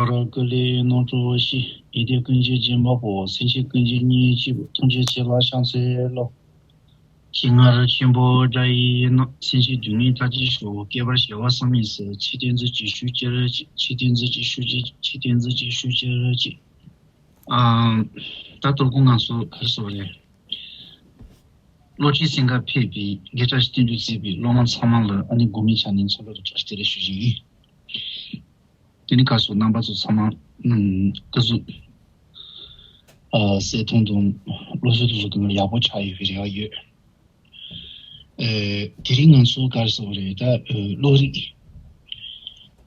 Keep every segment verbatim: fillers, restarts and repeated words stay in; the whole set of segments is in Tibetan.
པར་ཀུ་ལེ་ནོ་ཏོ་ཤི། ཡིད་བདེ་ཀུན་གྱི་སྦྱིན་པ་པོ། སེམས་ཅན་ཀུན་གྱི་སྙིང་རྗེ་པོ། ཐམས་ཅད་ཆེ་ལ་ཕྱག་འཚལ་ལོ། ཞིང་སྔར་ཆེན་པོ་འདྲ་ཡིན་ན། སེམས་ཅན་སྡུག་བསྔལ་མཐའ་ཅི་ཤོག་སྐྱེ་བར་བྱ་བ་བསམ་མི་སྲིད། ཆེ་བསྟན་ཚུལ་གྱི་ཤུགས་ཀྱིས་ཆེ། ཆེ་བསྟན་ཚུལ་གྱི་ཤུགས་ཀྱིས་ཆེ་བསྟན་ཚུལ་གྱི་ཤུགས་ཀྱིས་ཆེ། ཨ། ད་ལྟོ་ཁོང་ང་ཚོ་ག་རེ་ཟེར་བ་རེད། བློ་གྲོས་སེང་ག་ཕེབས་པའི་དགེ་བཀྲ་ཤིས་བསྟན་འཛིན་གཙོས་པའི་སློབ་མ་ཚང་མ་ལ་ཨ་ནི་དགོང་མོའི་ཆ་ནས་ཚོགས་ལ་བཀྲ་ཤིས་བདེ་ལེགས་ཞུ་བཞིན་ཡིན། དེ་ནི་ག་རེ་ཟེར་རྣམ་པ་ཚོ་ཚང་མ་ཨུམ་སྐུ་གཟུགས་ཨ་གསལ་ཐང་དང་བློ་གཟུགས་དེ་ཚོ་གང་ཡག་པོ་ཆགས་ཡོད་པའི་རེ་བ་ཡོད། ཨེ། དེ་རིང་ང་ཚོ་ག་རེ་ཟེར་བ་རེད། ད་ཨེ་བློ་རིག་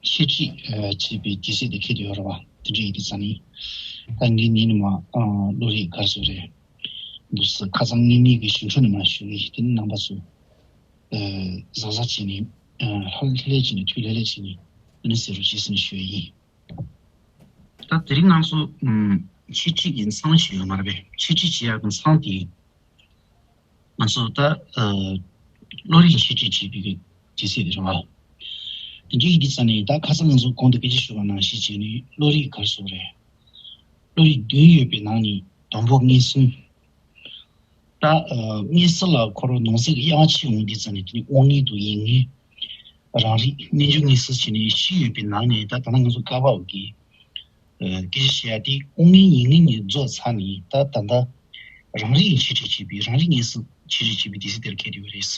འཆད་ཁྲིད་ཨེ་བྱེད་པའི་དུས་ཚོད་དེ་འཁེལ་བསྡད་ཡོད་རེད་བ། དེ་འདྲ་ཡིན་དུས་ཙང་ནི་ད་ངས་ཉིན་ནས་མ་ཨ་བློ་རིག་ག་རེ་ཟེར་བ་རེད། འདུག་སེ་ཁ་སང་ཉིན་ནས་ཀྱི་ཞུ་འཕྲོ་ནས་མ་ཞུ་གི། དེ་ནི་རྣམ་པ་ཚོ་ཨེ་གཟབ་གཟབ་བྱས་ནས་ཨེ་ལྷོད་ལྷོད་བྱས་ནས་ཐུགས་ལྷོད་ལྷོད་བྱས་ནས་ཨ་ནི་གསན་རོགས་བྱེད་ཟེར་ནས་ཞུ་ཡ་ཡིན། ད་དེ་རིང་ང་ཚོ་ཨམ་འཆད་ཁྲིད་ཀྱི་མཚམས་ཤིག་ཡོད་མ་རེད་པས། འཆད་ཁྲིད་བྱེད་ཡག་གི་མཚམས་དེ། ང་ཚོ་ད་ཨ་བློ་རིག་འཆད་ཁྲིད་བྱེད་པའི་གི་དུས་ཚོད་དེ་རེད་བ། དེ་འདྲའི་ཡིན་དུས་ཙང་ནས་ད་ཁ་སང་ང་ཚོ་གོང་དུ་སྐད་ཆ་ཞུས་པ་ནང་བཞིན་བྱས་ནས་བློ་རིག་ག་རེ་ཟེར་བ་རེད། བློ་རིག་བདུན་ཡོད་པའི་ནང་ནས་དང་པོ་མངོན་སུམ། ད་ཨ་མངོན་སུམ་ལ་ཁོ་རང་ནང་གསེས་ཀྱི་དབྱེ་བ་ཕྱེ་ཡོང་དུས་ཙང་ནས་དེ་ནི་དབང་མངོན་དང་ཡིད་མངོན། རང་རིག་རྣལ་འབྱོར་མངོན་སུམ་བྱས་ནས་བཞི་ཡོད་པའི་ནང་ནས་ད་ད་ལྟ་ང་ཚོ་ཀ་བབ་ཀྱི་ཨ་སྐད་ཆ་བཤད་ཡ་དེ་དབང་མངོན་ཡིད་མངོན་གཉིས་རྫོགས་ཚར་ནས་ད་ད་ལྟ་རང་རིག་འཆད་ཁྲིད་བྱེད་པའི་རང་རིག་མངོན་སུམ་འཆད་ཁྲིད་བྱེད་པའི་དུས་ཚོད་དེར་འཁེལ་བསྡད་ཡོད་རེད།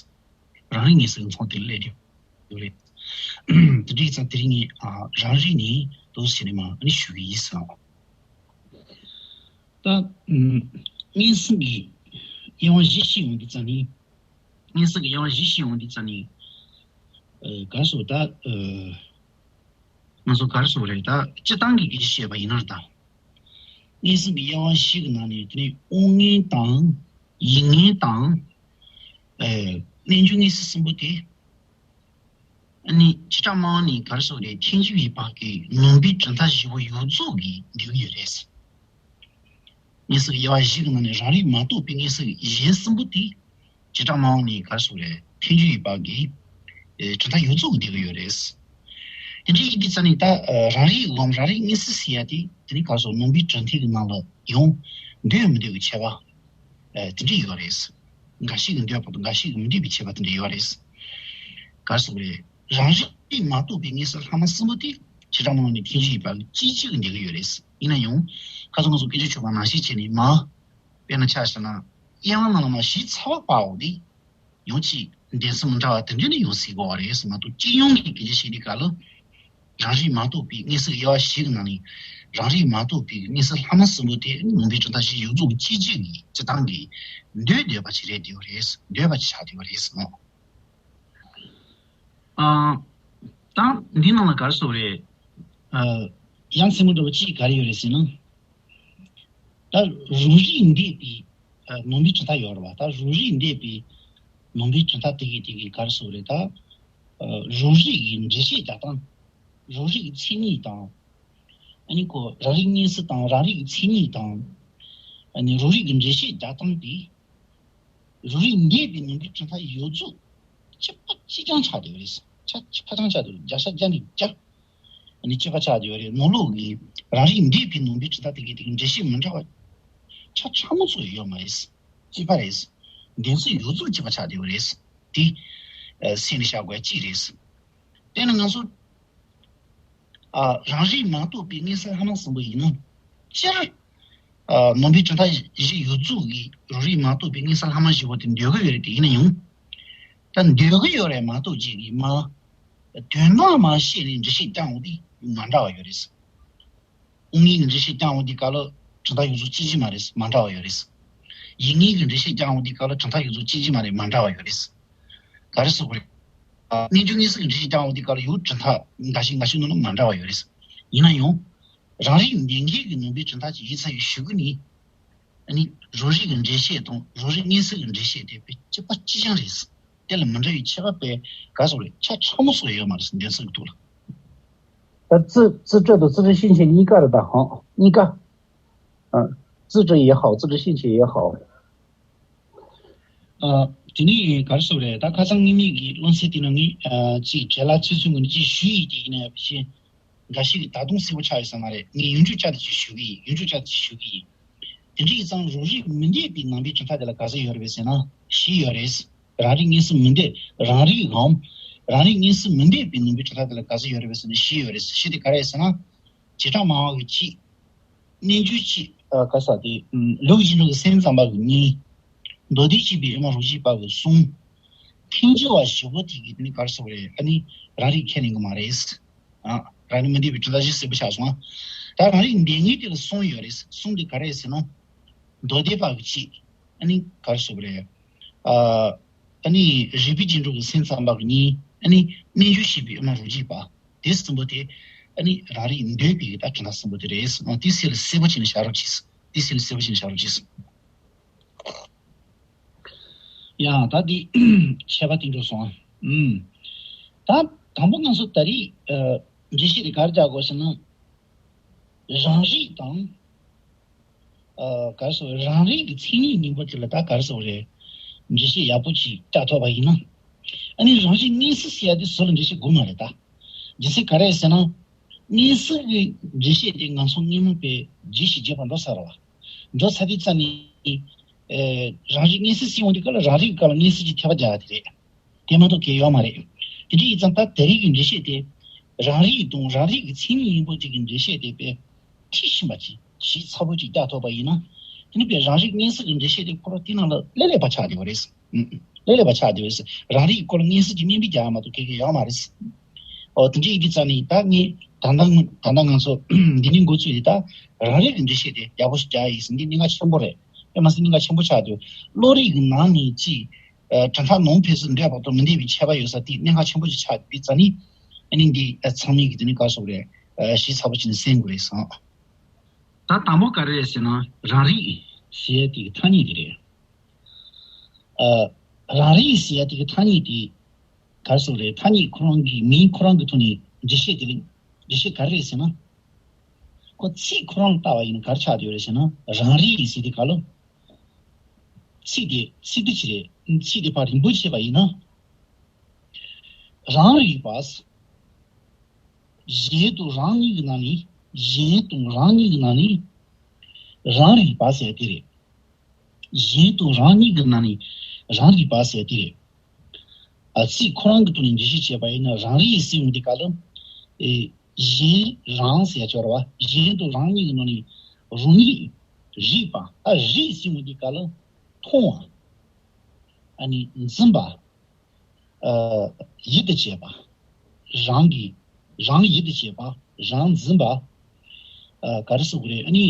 རང་རིག་མངོན་སུམ་གྱི་མཚམས་དེར་སླེབས་བསྡད་ཡོད་རེད། དེ་འདྲ་ཡིན་ཙང་དེ་རིང་ངས་ཨ་རང་རིག་ནས་འདུག་སེ་བྱས་ནས་མར་ཨ་ནི་ཞུ་གི་ཡིན་ཟེར་ལ། ད་ཨུམ་མངོན་སུམ་གྱི་དབྱེ་བ་བཞི་བཤད་ཡོང་དུས་ཙང་ནི། མངོན་སུམ་གྱི་དབྱེ་བ་བཞི་བཤད་ཡོང་དུས་ཙང་ནི། ཨ་ག་རེ་ཟེར་ད་ཨ་ང་ཚོ་ག་རེ་ཟེར་རེད། ད་སྤྱིར་བཏང་གི་སྐད་ཆ་བཤད་པ་ཡིན་ན་ད། མངོན་སུམ་གྱི་དབྱེ་བ་བཞི་གི་ནང་ནས་དེ་ནི་དབང་མངོན་དང་། ཡིད་མངོན་དང་། ཨ་རྣལ་འབྱོར་མངོན་སུམ་གསུམ་པོ་དེ། ཨ་ནི་བྱེ་བྲག་སྨྲ་བ་ནི་ག་རེ་ཟེར་རེད། ཐལ་འགྱུར་ཡོད་པ་གི་ནང་པའི་གྲུབ་མཐའ་བཞི་པོ་ཡོངས་རྫོགས་ཀྱིས་འདུས་ཡོད་རེད། མངོན་སུམ་གྱི་དབྱེ་བ་བཞི་གི་ནང་ནས་རང་རིག་མ་གཏོགས་པའི་མངོན་སུམ་གཞན་གསུམ་པོ་དེ་བྱེ་བྲག་སྨྲ་བ་ནི་ག་རེ་ཟེར་རེད། ཐལ་འགྱུར་ཡོད་པ་གི་ཨེ་གྲུབ་མཐའ་ཡོངས་རྫོགས་ཀྱིས་འདུས་ཀྱི་ཡོད་རེད། དེ་འདྲའི་ཡིན་དུས་ཙང་ནི་ད་ཨ་རང་རིག་སྒོམ་རང་རིག་མངོན་སུམ་ཟེར་ཡ་དེ་དེ་ནི་ག་རེ་ཟེར། ནང་པའི་གྲུབ་མཐའ་གི་ནང་ལ་ཡང་འདོད་མི་འདོད་ཀྱི་ཁྱད་པར་ཨ་དེ་འདྲ་ཡོད་རེད། འགའ་ཞིག་གིས་འདོད་པ་དང་འགའ་ཞིག་གིས་མི་འདོད་པའི་ཁྱད་པར་དེ་འདྲ་ཡོད་རེད། ག་རེ་ཟེར་རེད། རང་རིག་མ་གཏོགས་པའི་མངོན་སུམ་ལྷག་མ་གསུམ་པོ་དེ་བྱེ་བྲག་སྨྲ་བ་ནི་ཐལ་འགྱུར་ཡོད་པ་གཅིག་གཅིག་གིས་འདུས་ཀྱི་ཡོད་རེད། ཡིན་ན་ཡང་ཁ་སང་ང་ཚོ་སྐད་ཆ་བྱུང་བ་ནང་བཞིན་བྱས་ནས་མ། དཔེར་ན་ཆ་བཞག་ན་དབྱེ་བ་ནང་ལ་མ་བཞི་ཚར་བ་པའོ་དེ། ཡང་གཅིག་འདོད་ཚུལ་མི་འདྲ་བ་དེ་འདྲ་ནི་ཡོང་སྲིད་དགོས་པ་རེད་ཟེར་མ་གཏོགས། སྤྱི་ཡོངས་ཀྱི་སྐད་ཆ་བཤད་དུས་སྐབས་ལ། རང་རིག་མ་གཏོགས་པའི་མངོན་སུམ་དབྱེ་བ་བཞི་གི་ནང་ནས་རང་རིག་མ་གཏོགས་པའི་མངོན་སུམ་ལྷག་མ་གསུམ་པོ་དེ་ནང་པའི་གྲུབ་མཐའ་བཞི་ཡོངས་རྫོགས་ཀྱི་སྤྱི་གཅིག་གི་སྤྱིར་བཏང་གི་འདོད་འདོད་པ་ཅིག་རེད་བསྡད་ཡོད་རེད། འདོད་པ་ཅིག་ཆགས་བསྡད་ཡོད་རེད་ཟེར་ནོ། ཨ། ད་འདི་ནང་ལ་ག་རེ་ཟེར་རེད། ཨ། ཡ་མཚན་མོ་འདྲ་བོ་གཅིག་ག་རེ་ཡོད་རེད་ཟེར་ན། ད་རང་རིག་འདོད་པའི་ཨ་ནང་པའི་གྲུབ་མཐའ་ཡོད་རེད་བ། ད་རང་རིག་འདོད་པའི་ནང་པའི་གྲུབ་མཐའ་དེ་གའི་དེ་གའི་ག་རེ་ཟེར་རེད། ད་ཨ་རང་རིག་གི་འགྲེལ་བཤད་རྒྱག་སྟངས། རང་རིག་གི་མཚན་ཉིད་དང་། ཨ་ནི་ཁོ་རང་རིག་མངོན་སུམ་དང་རང་རིག་གི་མཚན་ཉིད་དང་། ཨ་ནི་རང་རིག་གི་འགྲེལ་བཤད་རྒྱག་སྟངས་དེ། རང་རིག་འདོད་པའི་ནང་པའི་གྲུབ་མཐའ་ཡོངས་རྫོགས་གཅིག་པ་གཅིག་རྐྱང་ཆགས་བསྡད་ཡོད་རེད། ཆ་ཆ་ཚང་ཆགས་བསྡད་ཡོད་རེད། བརྒྱ་ཆ་བརྒྱ་ནས་བརྒྱ། ཨ་ནི་གཅིག་པ་ཆགས་བསྡད་ཡོད་རེད། ནང་ལོགས་ཀྱི་རང་རིག་འདོད་པའི་ནང་པའི་གྲུབ་མཐའ་དེ་གའི་དེ་གའི་འགྲེལ་བཤད་མི་འདྲ་བ་ཆ་ཚང་མ་ཚོ་ཡོད་མ་རེད། གཅིག་པ་རེད། འདོད་ཚུལ་ཡོངས་རྫོགས་གཅིག་པ་ཆགས་བསྡད་ཡོད་རེད། དེ་ཨ་སེམས་ནས་བཞག་དགོས་གཅིག་རེད། དེ་ནི་ང་ཚོ་ཨ་རང་རིག་མ་གཏོགས་པའི་མངོན་སུམ་ལྷག་མ་གསུམ་པོ་ཡིན་ནོ། སྤྱིར། ཨ་ནང་པའི་གྲུབ་མཐའ་བཞི་ཡོངས་རྫོགས་ཀྱི་རང་རིག་མ་གཏོགས་པའི་མངོན་སུམ་ལྷག་མ་བཞི་པོ་དེ་འདོད་ཀྱི་ཡོད་རེད། དེ་ཡིན་ན་ཡང་། ད་འདོད་ཀྱི་ཡོད་རེད་མ་གཏོགས་ཅིག་གིས་མ། དོན་དག་མ་ཤེས་ནས་འགྲེལ་བཤད་རྒྱག་འོང་དུས་མ་འདྲ་བ་ཡོད་རེད། དབང་མངོན་གྱི་འགྲེལ་བཤད་རྒྱག་འོང་དུས་སྐབས་ལ་གྲུབ་མཐའ་ཡོངས་རྫོགས་གཅིག་གཅིག་མ་རེད། མ་འདྲ་བ་ཡོད་རེད། ཡིད་མངོན་གྱི་འགྲེལ་བཤད་རྒྱག་འོང་དུས་སྐབས་ལ་གྲུབ་མཐའ་ཡོངས་རྫོགས་གཅིག་གཅིག་མ་རེད། མ་འདྲ་བ་ཡོད་རེད། ག་རེ་ཟེར་དགོས་རེད། ཨ་རྣལ་འབྱོར་མངོན་སུམ་གྱི་འགྲེལ་བཤད་རྒྱག་འོང་དུས་སྐབས་ལ་ཡང་གྲུབ་མཐའ་འགའ་ཞིག་འགའ་ཞིག་ནང་ལ་མ་འདྲ་བ་ཡོད་རེད། ཡིན་ན་ཡང་། རང་རིག་འདོད་མཁན་གྱི་ནང་པའི་གྲུབ་མཐའ་ཅིག་ཡིན་ཚར་བའི་གཞུག་གུ་ནི། ཨ་ནི་རང་རིག་གི་འགྲེལ་བཤད་དང་རང་རིག་མངོན་སུམ་གྱི་འགྲེལ་བཤད་དེ་དཔེ་གཅིག་པ་གཅིག་རྐྱང་རེད། དེ་ལ་མི་འདྲ་བའི་ཁྱད་པར་དཔེ་ག་ཟེར་རེད། ཆ་ཚང་མ་སོགས་ཡོད་མ་རེད་འདོད་ཚུལ་གྱི་ཐོག་ལ། 呃，自自证的自证性前一个的哈，一个，嗯，自证也好，自证性前也好。 ཨ། དེ་ནས་ག་རེ་ཟེར་རེད། ད་ཁ་སང་ངེད་གཉིས་ཀྱི་སློབ་ཚན་དེ་ནང་ངས་ཨ་ཅིག་བྲེལ་ལ་ཚུད་ཚུད་ངོས་ནས་ཅིག་ཞུས་ཡིན། དེ་ཡིན་ན་ཡང་ཕྱིན། འགའ་ཞིག་གིས་ད་དུང་གསལ་པོ་ཆགས་ཡོད་ས་མ་རེད། ངས་ཡོངས་གྲུབ་བཅའ་སྟེ་ཅིག་ཞུ་གི་ཡིན། ཡོངས་གྲུབ་བཅའ་སྟེ་ཅིག་ཞུ་གི་ཡིན། དེ་འདྲ་ཡིན་ཙང་རང་རིག་མི་འདོད་པའི་ནང་པའི་གྲུབ་མཐའ་དེ་ལ་ག་ཚོད་ཡོད་རེད་པས་ཟེར་ན་བཞི་ཡོད་རེད། རང་རིག་མངོན་སུམ་མི་འདོད། རང་རིག་གམ། རང་རིག་མངོན་སུམ་མི་འདོད་པའི་ནང་པའི་གྲུབ་མཐའ་དེ་ལ་ག་ཚོད་ཡོད་རེད་པས་ཟེར་ན་བཞི་ཡོད་རེད། བཞི་དེ་ག་རེ་རེད་ཟེར་ན། བྱེ་བྲག་སྨྲ་བ་གི་གཅིག་རྣལ་འབྱོར་གཅིག་ཨ། ག་ས་དེ། ལུགས་ཀྱི་རྒྱན་དྲུག་གི་སེམས་ཙམ་པ་གི་གཉིས། མདོ་སྡེ་གཅིག་པའི་དབུ་མ་རྡོ་རྗེ་པ་གི་གསུམ། ཐལ་འགྱུར་བ་བཞི་པོ་དེ་གི་དེ་ནི་ག་རེ་ཟེར་དགོས་རེད། ཨ་ནི་རང་རིག་ཁས་ལེན་གི་མ་རེད། ཨ། རང་རིག་མི་འདོད་པའི་གྲུབ་མཐའ་བཞི་གསལ་པོ་ཆགས་སོང་ཨ། ད་རང་རིག་འདོད་མཁན་དེ་ལ་གསུམ་ཡོད་རེད། གསུམ་དེ་ག་རེ་ཟེར་ན། མདོ་སྡེ་པ་གི་གཅིག་ཨ་ནི་ག་རེ་ཟེར་དགོས་རེད། ཨ། ཨ་ནི་རིགས་པའི་རྒྱན་དྲུག་གི་སེམས་ཙམ་པ་གི་གཉིས། ཨ་ནི་རྣལ་འབྱོར་གཅིག་པའི་དབུ་མ་རྡོ་རྗེ་པ། དེ་གསུམ་པོ་དེ་ཨ་ནི་རང་རིག་འདོད་པའི་གི་ད་གྲུབ་མཐའ་གསུམ་པོ་དེ་རེད། ཨ། དེ་སེམས་ལ་གསལ་པོ་བྱས་ནས་བཞག་རོགས་གྱིས། དེ་སེམས་ལ་གསལ་པོ་བྱས་ནས་བཞག་རོགས་གྱིས། ཡ། ད་འདི་ཁྱད་པར་དེ་འགྲོ་སོང་ཨ། ཨུམ། ད་དང་པོ་ང་ཚོ་ད་རེས་ཨ། འགྲེལ་བཤད་དེ་ག་རེ་རྒྱག་དགོས་ཟེར་ན། རང་རིག་དང་། ཨ། ག་རེ་ཟེར། རང་རིག་གི་མཚན་ཉིད་གཉིས་པོ་དེ་ལ་ད་ག་རེ་ཟེར་རེད། འགྲེལ་བཤད་ཡག་པོ་ཅིག་རྒྱག་ཐུབ་པ་ཡིན་ན། ཨ་ནི་རང་རིག་མངོན་སུམ་ཟེར་ཡ་དེ་ཟུར་ལ་འགྲེལ་བཤད་དགོས་མ་རེད་ད། རྒྱུ་མཚན་ག་རེ་ཟེར་ན། མངོན་སུམ་གྱི་འགྲེལ་བཤད་དེ་ང་ཚོ་སྔོན་མ་པས་རྒྱས་ཤིང་རྒྱས་པར་འགྲོ་ཚར་བ། འགྲོ་ཚར་དུས་ཙམ་ནས། ཨེ། རང་རིག་མངོན་སུམ་ཟེར་ཡོང་དུས་སྐབས་ལ་རང་རིག་གི་སྐབས་ལ་མངོན་སུམ་གྱི་ཁྱད་པར་རྒྱག་ཡ་དེ་རེད། དེ་མ་གཏོགས་གལ་ཡོད་མ་རེད། དེ་འདྲ་ཡིན་ཙང་ད་དེ་རིང་གི་འགྲེལ་བཤད་དེ། རང་རིག་དང་རང་རིག་གི་མཚན་ཉིད་གཉིས་པོ་གཅིག་གི་འགྲེལ་བཤད་དེ་དཔེ་མཁྲེགས་ཤིང་པ་ཅིག་ཞིབ་ཚགས་པོ་ཅིག་རྒྱག་ཐུབ་པ་ཡིན་ན། དེ་ནི་དཔེ་རང་རིག་མངོན་སུམ་གྱི་འགྲེལ་བཤད་དེ་ཁོ་རང་དེ་ནང་ལ་ལེ་ལེ་བ་ཆགས་བསྡད་པ་རེད། ཨུ། ལེ་ལེ་བ་ཆགས་བསྡད་པ་རེད། རང་རིག་གི་སྐོར་ལ་མངོན་སུམ་གྱི་སྙན་འབུལ་རྒྱག་ཡ་མ་གཏོགས་གལ་གལ་ཡོད་མ་རེད། ཨོ། དེ་འདྲ་ཡིན་དུས་ཙང་ནས་ད་ངས་ད་ལྟ་ད་ལྟ་ང་ཚོ་འདི་ནས་འགོ་བཙུགས་ཏེ་ད་རང་རིག་གི་འགྲེལ་བཤད་དེ་ཡག་པོ་ཞིག་རྒྱག་ཡིན་ཟེར་འདི་གནད་འགག་ཆེན་པོ་རེད། དེ་མ་ཟད་གནད་འགག་ཆེན་པོ་ཆགས་འདུག་བློ་རིག་གི་ནང་ནས་ཅིག་ཨ། གྲུབ་མཐའ་ནང་ཕན་ཚུན་འདྲེས་པ་དང་མི་འདྲེས་པའི་ཁྱད་པར་ཡོད་ས་དེ་གནད་འགག་ཆེན་པོ་ཞིག་ཆགས་པའི་རྩ་ནས། ཨ་ནི་འདི་ཨ། ཚང་མས་ཀྱི་དེ་ནི་ག་སོགས་རེད། ཨ། ཞིབ་ཚགས་པོ་བྱས་ནས་གསན་དགོས་རེད་བསམ། ད་དང་པོ་ག་རེ་རེད་ཟེར་ན་རང་རིག་ཞེས་དེ་གི་ཐ་སྙད་དེ་རེད། ཨ། རང་རིག་ཞེས་དེ་གི་ཐ་སྙད་དེ་ག་རེ་སོགས་རེད། ཐ་སྙད་ཁོ་རང་གི་མིང་ཁོ་རང་གི་ཐོག་ནས་འགྲེལ་བཤད་དེ་ལ་འགྲེལ་བཤད་ག་རེ་རེད་ཟེར་ན། ཁོ་ཚིག་ཁོ་རང་ལ་བལྟ་བ་ཡིན་ན་ག་རེ་ཆགས་བསྡད་ཡོད་རེད་ཟེར་ན། རང་རིག་ཟེར་དེ་ག་ལ། ཚིག་དེ་ཚིག་འདི་ཅི་རེད། ཚིག་དེ་ཕར་རིང་པོ་བྱས་པ་ཡིན་ན། རང་རིག་པ། གཞན་དང་རང་གཉིས་ཀྱི་ནང་ནས། གཞན་དང་རང་གཉིས་ཀྱི་ནང་ནས་རང་རིག་པ་ཟེར་དེ་རེད། གཞན་དང་རང་གཉིས་ཀྱི་ནང་ནས་རང་རིག་པ་ཟེར་དེ་རེད། ཨ། ཚིག་ཁོ་རང་གི་ཐོག་ནས་འགྲེལ་བཤད་བྱས་པ་ཡིན་ན་རང་རིག་ཟེར་ཡོང་དུས་སྐབས་ལ། ཨེ། གཞན་རང་ཟེར་ཡ་ཅིག་ཡོད་རེད་བ། གཞན་དང་རང་གཉིས་ཀྱི་ནང་ནས་རང་ཉིད་རིག་པ། ད་རིག་ཟེར་ཡོང་དུས་སྐབས་ལ་མཐོང་བ། ཨ་ནི་འཛིན་པ། ཨ། ཡིད་དུ་བྱེད་པ། རང་གི་རང་ཡིད་དུ་བྱེད་པ། རང་འཛིན་པ། ཨ། ག་རེ་ཟེར་དགོས་རེད། ཨ་ནི།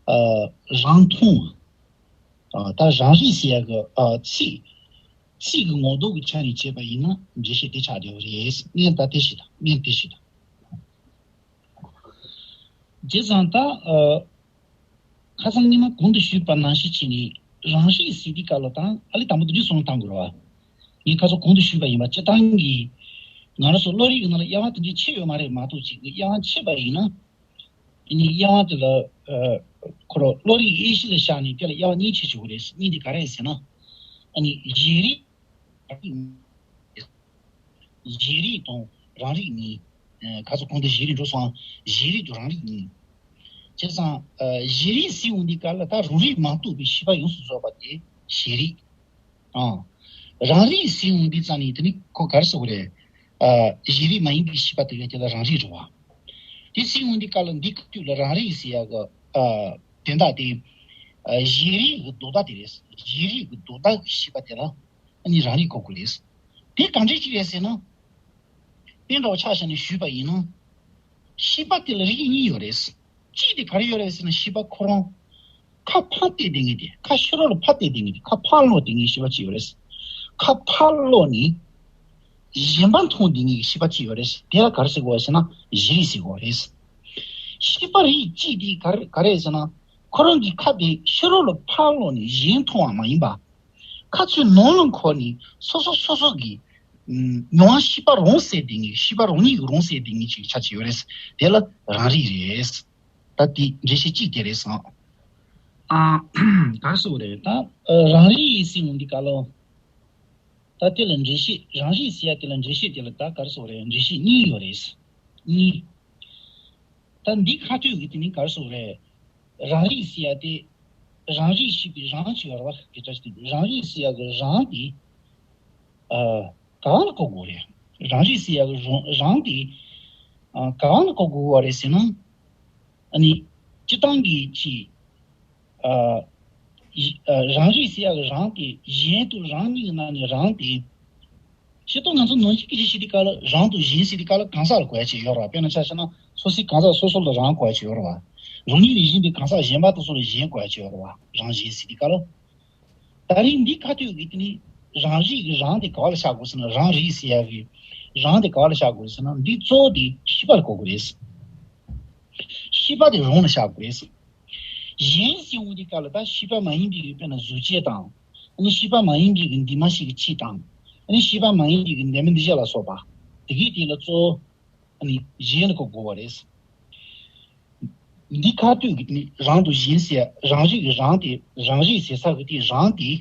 ཨ། རང་མཐོང་བ། ཨ། ད་རང་རིག་ཟེར་ཡ་གི། ཨ། ཚིག་ཚིག་གི་ངོ་ལྡོག་གི་ཆ་ནས་བྱས་པ་ཡིན་ན་འགྲེལ་བཤད་དེ་ཆགས་བསྡད་པ་རེད། སྔོན་ད་དེ་ཞིག་དང་། སྔོན་དེ་ཞིག་དང་། བྱས་ཙང་ད། ཨ། ཁ་སང་ཉི་མ་གོང་དུ་ཞུས་པ་ནང་བཞིན་བྱས་ནས་རང་རིག་ཟེར་དུས་སྐབས་ལ་དང་ཨ་ལས་དང་པོ་དེ་འདྲའི་བསམ་བློ་བཏང་དགོས་རེད་བ། ངས་ཁ་སང་གོང་དུ་ཞུས་པ་ཡིན་པ། སྤྱིར་བཏང་གི་ང་རང་ཚོ་བློ་རིག་གི་ནང་ལ་དབྱེ་བ་དེ་འདྲའི་ཕྱེ་ཡོད་མ་རེད་མ་གཏོགས་ཅིག་གི་དབྱེ་བ་ཕྱེ་བ་ཡིན་ན། ཨ་ནི་དབྱེ་བ་དེ་ལ། ཨ། ཁོ་རང་བློ་རིག་དབྱེ་གཞི་ལ་བཞག་ནས་དེ་ལ་དབྱེ་བ་གཉིས་ཕྱེ་ཆོག་གི་རེད། གཉིས་དེ་ག་རེ་ཟེར་ན། ཨ་ནི་གཞན་རིག་གཞན་རིག་དང་རང་རིག་གཉིས། ཨ། ཁ་སང་གོང་དུ་གཞན་རིག་འགྲོ་སོང་། གཞན་རིག་དང་རང་རིག་གཉིས། བྱས་ཙང་། ཨ། གཞན་རིག་ཟེར་ཡོང་དུས་སྐབས་ལ་ད་རང་རིག་མ་གཏོགས་པའི་ཤེས་པ་ཡོངས་སུ་རྫོགས་པ་དེ་གཞན་རིག་ཨང་། རང་རིག་ཟེར་ཡོང་དུས་ཙམ་ནས་དེ་ནི་ཁོ་ག་རེ་ཟེར་དགོས་རེད། ཨ། གཞན་རིག་མ་ཡིན་པའི་ཤེས་པ་དེ་ག་དེ་ལ་རང་རིག་རེད་བ། དེ་ཟེར་ཡོང་དུས་སྐབས་ལ་འདི་སྐབས་དུས་ལ་རང་རིག་ཟེར་ཡ་གི། ཨ། དོན་དག་དེ། ཨ། གཞན་རིག་གི་ལྡོག་ཟླ་དེ་རེད། གཞན་རིག་གི་ལྡོག་ཟླ་གི་ཤེས་པ་དེ་ལ་ཨ་ནི་རང་རིག་གོ་དགོས་རེད། དེ་གང་འདྲ་ཅིག་རེད་ཟེར་ན། དཔེ་འདྲ་བོ་ཆ་བཞག་ནས་ཞུས་པ་ཡིན་ན། ཤེས་པ་དེ་ལ་རིགས་གཉིས་ཡོད་རེད། གཅིག་དེ་ག་རེ་ཡོད་རེད་ཟེར་ན། ཤེས་པ་ཁོ་རང་ཁ་ཕར་བལྟས་བསྡད་མཁན་དེ། ཁ་ཕྱི་རོལ་ལ་ཕར་བལྟས་བསྡད་མཁན་དེ། ཁ་ཕར་ཀློག་བསྡད་མཁན་ཤེས་པ་གཅིག་ཡོད་རེད། ཁ་ཕར་ཀློག་ནས་གཞན་པ་མཐོང་བསྡད་མཁན་གྱི་ཤེས་པ་གཅིག་ཡོད་རེད། དེ་ལ་ག་རེ་ཟེར་དགོས་ཟེར་ན་གཞན་རིག་ཟེར་དགོས་རེད། ཤེས་པ་རིགས་གཅིག་དེ་ག་རེ་ག་རེ་ཟེར་ན། ཁོ་རང་གི་ཁ་དེ་ཕྱི་རོལ་ལ་ཕར་ཀློག་ནས་གཞན་མཐོང་བ་མ་ཡིན་པ། ཁ་ཚུར་ནང་ལ་འཁོར་ནས་སོ་སོ་སོ་སོ་གི་ཨམ། མྱོང་བ་ཤེས་པ་རང་གསལ་བསྡད་མཁན། ཤེས་པ་རང་ཉིད་ཀྱིས་རང་གསལ་བསྡད་མཁན་ཅིག་ཆ་ཅིག་ཡོད་རེད། དེ་ལ་རང་རིག་རེད། ད་དེ་འགྲེལ་བཤད་གཅིག་དེ་རེད་བསམ། ཨ། ག་རེ་ཟེར་དགོས་རེད་ད། ཨ། རང་རིག་ཟེར་ཡོང་དུས་སྐབས་ལ། ད་དེ་ལ་འགྲེལ་བཤད། རང་རིག་ཟེར་ཡ་དེ་ལ་འགྲེལ་བཤད་དེ་ལ་ད་ག་རེ་ཟེར་དགོས་རེད། འགྲེལ་བཤད་གཉིས་ཡོད་རེད། གཉིས། ད་འདི་ཁ་ཐུག་གི་དེ་ནི་ག་རེ་ཟེར་དགོས་རེད། རང་རིག་ཟེར་ཡ་དེ། རང་རིག་ཤེས་པའི་རང་ཅིག་ཡོད་རེད་བ། དེ་ལྟར་ཞིག་རང་རིག་ཟེར་ཡ་གི་རང་དེ། ཨ། ག་བ་ལ་གོ་དགོས་རེད། རང་རིག་ཟེར་ཡ་གི་རང་རང་དེ། ཨ། ག་བ་ལ་གོ་དགོས་པ་རེད་ཟེར་ན། ཨ་ནི། སྤྱིར་བཏང་གི་ཅིག་ཨ། ཡི་ཨ། རང་རིག་ཟེར་ཡ་གི་རང་དེ་གཞན་དང་རང་གཉིས་ཀྱི་ནང་ནས་རང་དེ། སྤྱིར་བཏང་ང་ཚོ་ནང་ཆོས་སྐད་ཆ་བཤད་དུས་སྐབས་ལ་རང་དང་གཞན་ཟེར་དུས་སྐབས་ལ་གང་ཟག་ལ་གོ་ཡ་ཅིག་ཡོད་རེད་བ། དཔེར་ན་ཆ་བཞག་ན་སོ་སོའི་གང་ཟག་སོ་སོ་ལ་རང་གོ་ཡ་ཅིག་ཡོད་རེད་བ། རང་ཉིད་ལས་གཞན་པའི་གང་ཟག་གཞན་པ་དེ་ཚོ་ལ་གཞན་གོ་ཡ་ཅིག་ཡོད་རེད་བ། རང་གཞན་ཟེར་དུས་སྐབས་ལ། ད་རིང་འདི་ཁ་ཐུག་གི་དེ་ནི་རང་རིག་གི་རང་དེ་ག་བ་ལ་བཞག་དགོས་ཟེར་ན། རང་རིག་ཟེར་ཡ་གི་རང་དེ་ག་བ་ལ་བཞག་དགོས་ཟེར་ན། འདི་གཙོ་བོ་དེ་ཤེས་པ་ལ་གོ་དགོས་རེད། ཤེས་པ་དེ་རང་ལ་བཞག་དགོས་རེད། གཞན་ཟེར་འོང་དུས་སྐབས་ལ་ད་ཤེས་པ་མ་ཡིན་པའི་གི་དཔེར་ན་གཟུགས་ཅན་དང་། ཨ་ནི་ཤེས་པ་མ་ཡིན་པའི་གི་འདུས་མ་བྱས་ཀྱི་ཆོས་དང་། ཨ་ནི་ཤེས་པ་མ་ཡིན་པའི་གི་འདུས་མ་བྱས་ལ་སོགས་པ། དེ་གའི་དེ་ལ་གཙོ་བོ། ཨ་ནི་གཞན་ལ་གོ་དགོས་པ་རེད། འདི་ཁ་ཐུག་གི་ནི་རང་དང་གཞན་ཟེར། རང་རིག་གི་རང་དེ། རང་རིག་ཟེར་ས་གི་དེ་རང་དེ།